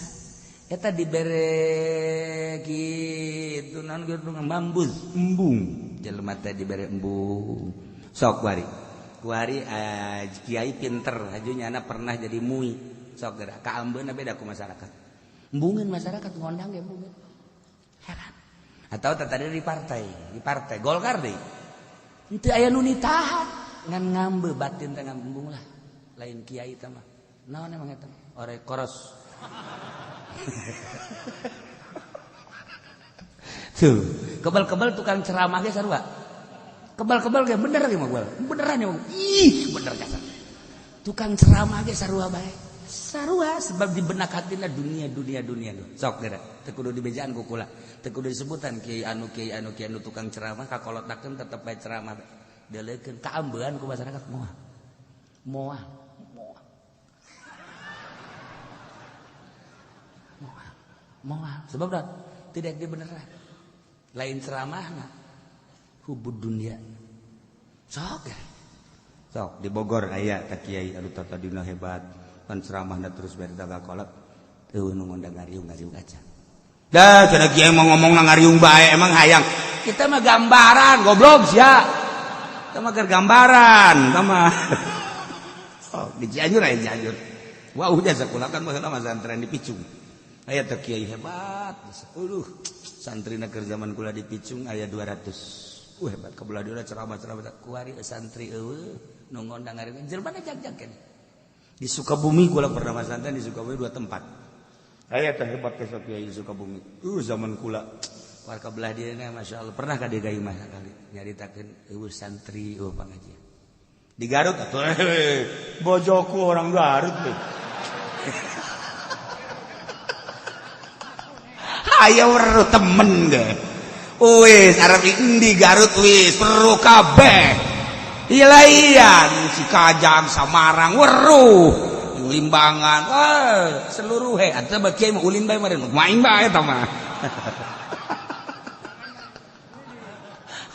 eta dibere kitu naon kitu ngambus embung. Jelema teh dibere embung. Sok bari. Kuari kiai pinter haju nyana pernah jadi mui sok geura kaambeuna beda ku masyarakat embungeun masyarakat ngondang ge embungeun heran atau tadi di partai Golkar deui henteu aya nu nitahan ngan ngambe batin teh ngambung lah lain kiai teh mah naon emang eta ore koros tuh kebal-kebal tukang ceramah ge sarua kebal-kebal ge bener ge mah beneran ya ih bener kasar tukang ceramah ge sarua bae sarua sebab di benak hatina dunia dunia dunia sok geura teu kudu dibejaan ku kula teu kudu disebutan kiai anu kiai anu kiai anu tukang ceramah kakolotakeun tetep bae ceramah deuleukeun kaambean ku masyarakat moal moal moal moal moal sebab tidak dibeneran lain ceramahna hubud dunia sok ya sok di Bogor aya ka kiai anu tadina hebat pan ceramahna terus bari kolot eueuh nu ngondang ngariung-ngariung aja dah cenah kiai mah ngomongna ngariung bae emang hayang kita mah gambaran goblok sia kita mah keur gambaran kita mah sok di Cianjur aya Cianjur wah udah sakola kan baheula mah santren di Picung aya teh kiai hebat aduh santrina keur zaman kula di Picung aya 200 hebat kebelah dia ceramah-ceramah kuari santri eueuh nu ngondang ngariung jelema jag-jag keneh di Sukabumi kula pernah masantren di Sukabumi dua tempat aya teh hebat teh kiai di Sukabumi zaman kula warga belah dieu na masyaallah pernah ka dieu ka imah sakali nyaritakeun eueuh santri eueuh pangajian di Garut atuh bojoku orang Garut teh aya weruh temen ge wis arep endi Garut wis weruh kabeh ilaian Cikajang Samarang weruh Limbangan wah seluruh he atuh mah kiai mah ulin bae meureun main bae eta mah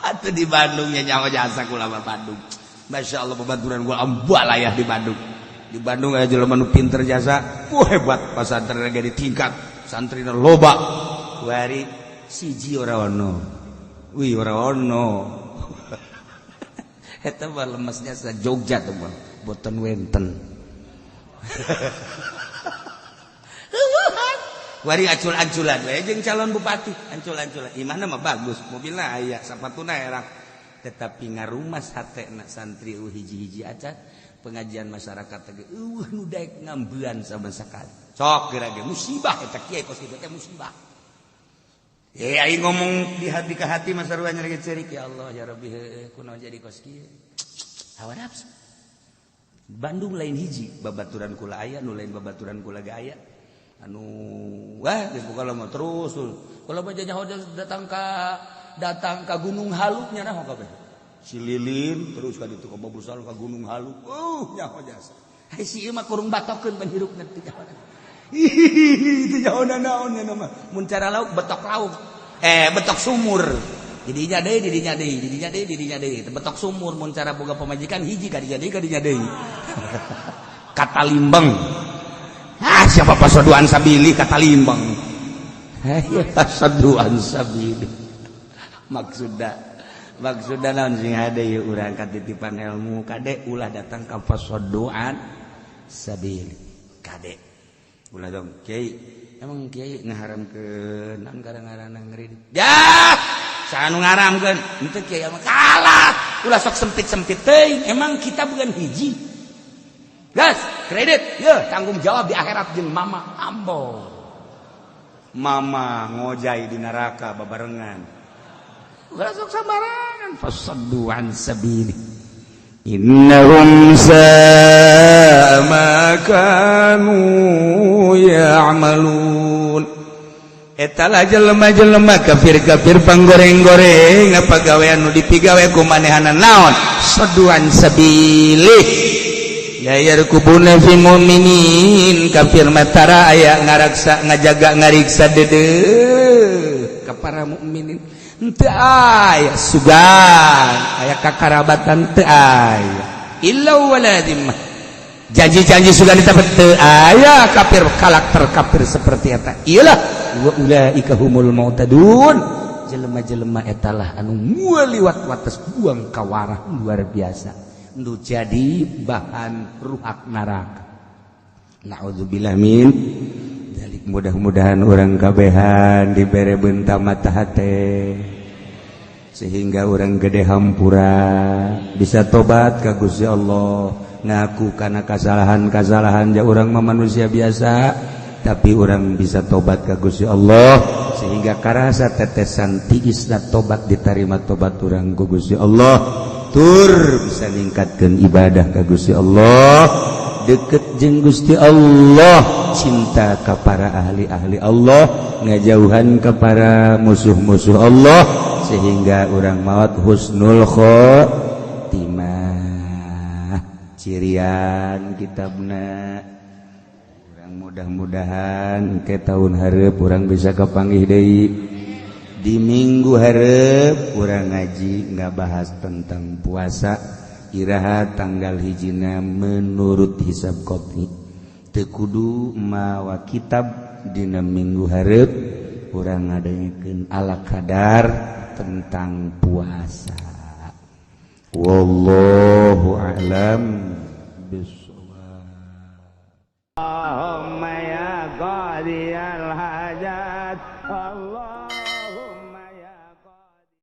atuh di Bandung nya nyawa jasa kula mah Bandung Masya Allah, babaturan gua ambalayah di Bandung. Di Bandung aya jelema nu pinter jasa, wah, hebat, pasantren ge di tingkat santrina loba. Kuari siji ora ono, wih, ora ono. Eta mah lemesnya sa Jogja tuh mah boten wenten. Wari acul-aculan we jeung calon bupati, ancul-anculan. Imahna mah bagus, mobilna aya, sapatuna erang. Tetapi ngarumas hatena santri hiji-hiji acan, pengajian masyarakat teh eueuh nu daek ngambean sama sekali. Sok geura ge musibah eta kiai kos kitu teh musibah. Eh, aing ngomong di hati ke hati mah sarua nyeri ceurik, ya Allah ya Rabbi, heueuh kunaon jadi kos kieu. Hawa nafsu. Bandung lain hiji, babaturan kula aya, nu lain babaturan kula ge aya. Anu wah geus pokona mah terus kalau mah nyaho datang ka Gunung Halu nya naho kabeh si lilin terus ka ditu ka Babusal ka Gunung Halu, nyaho jasa. Hai si ieu mah kurung batokeun pan hirupna teu nyaho. Teu nyaho naon nya mah mun cara lauk betok lauk, betok sumur, didinya deui, didinya deui, didinya deui, didinya deui, betok sumur. Mun cara boga pamajikan hiji, kadinya deui, kadinya deui, kata limbang. Ah, siapa pasoduan sabili kata limbang. Pasoduan sabili. Maksudna maksudna naon sing hade ieu urang katitipan ilmu, kade ulah datang ka pasoduan sabili. Kade. Ulah dong, kiai. Emang kiai ngaharamkeun naon gara-garana ngeureun. Ya, saha nu ngaramkeun? Henteu kiai mah kalah. Ulah sok sempit-sempit teuing. Emang kita bukan hiji. Gas, kredit, ya tanggung jawab di akhirat jeung mama ambo. Mama ngojai di neraka babarengan. Ulah sok sambarangan. Fasaddu an sabili. Innahum sa'a ma kanu ya'malun. Eta lah jelema-jelema kafir-kafir panggoreng-goreng, apa gawean nu dipigawe ku manehana naon? Saduan sabili. La yarqubuna fi mu'minin, kafir matara aya ngaraksa ngajaga ngariksa deudeuh ka para mukminin. Henteu aya sugan aya kakarabatan, teu aya illa wala dhimmah, janji-janji sugan ditepet teu aya. Kafir, karakter kafir seperti eta iyalah wa ulaika humul mu'tadun. Jelema-jelema etalah anu liwat wates, buang kawarah luar biasa nu jadi bahan ruhak neraka. Naudzubillah min dzalik. Mudah-mudahan orang kabehan dibere benta mata hate sehingga orang gede hampura, bisa tobat ka Gusti Allah, ngaku karena kesalahan-kesalahan. Ja urang mah manusia biasa, tapi orang bisa tobat ka Gusti Allah sehingga karasa tetesan tiisna tobat diterima tobat urang ku Gusti Allah, tur bisa ningkatkan ibadah ka Gusti Allah, deket jeung Gusti Allah, cinta ka para ahli-ahli Allah, ngajauhan ke para musuh-musuh Allah, sehingga orang maut husnul khotimah. Cirian kitabna urang, mudah-mudahan ke tahun hareup urang bisa kapanggih deui. Di minggu hareup urang ngaji nggak bahas tentang puasa, iraha tanggal hijina menurut hisab qot'i, teu kudu mawa kitab. Dina minggu hareup urang ngadengekeun ala kadar tentang puasa. Wallahu a'lam bissawab. Allahumma ya qadiyal hajat. Allah.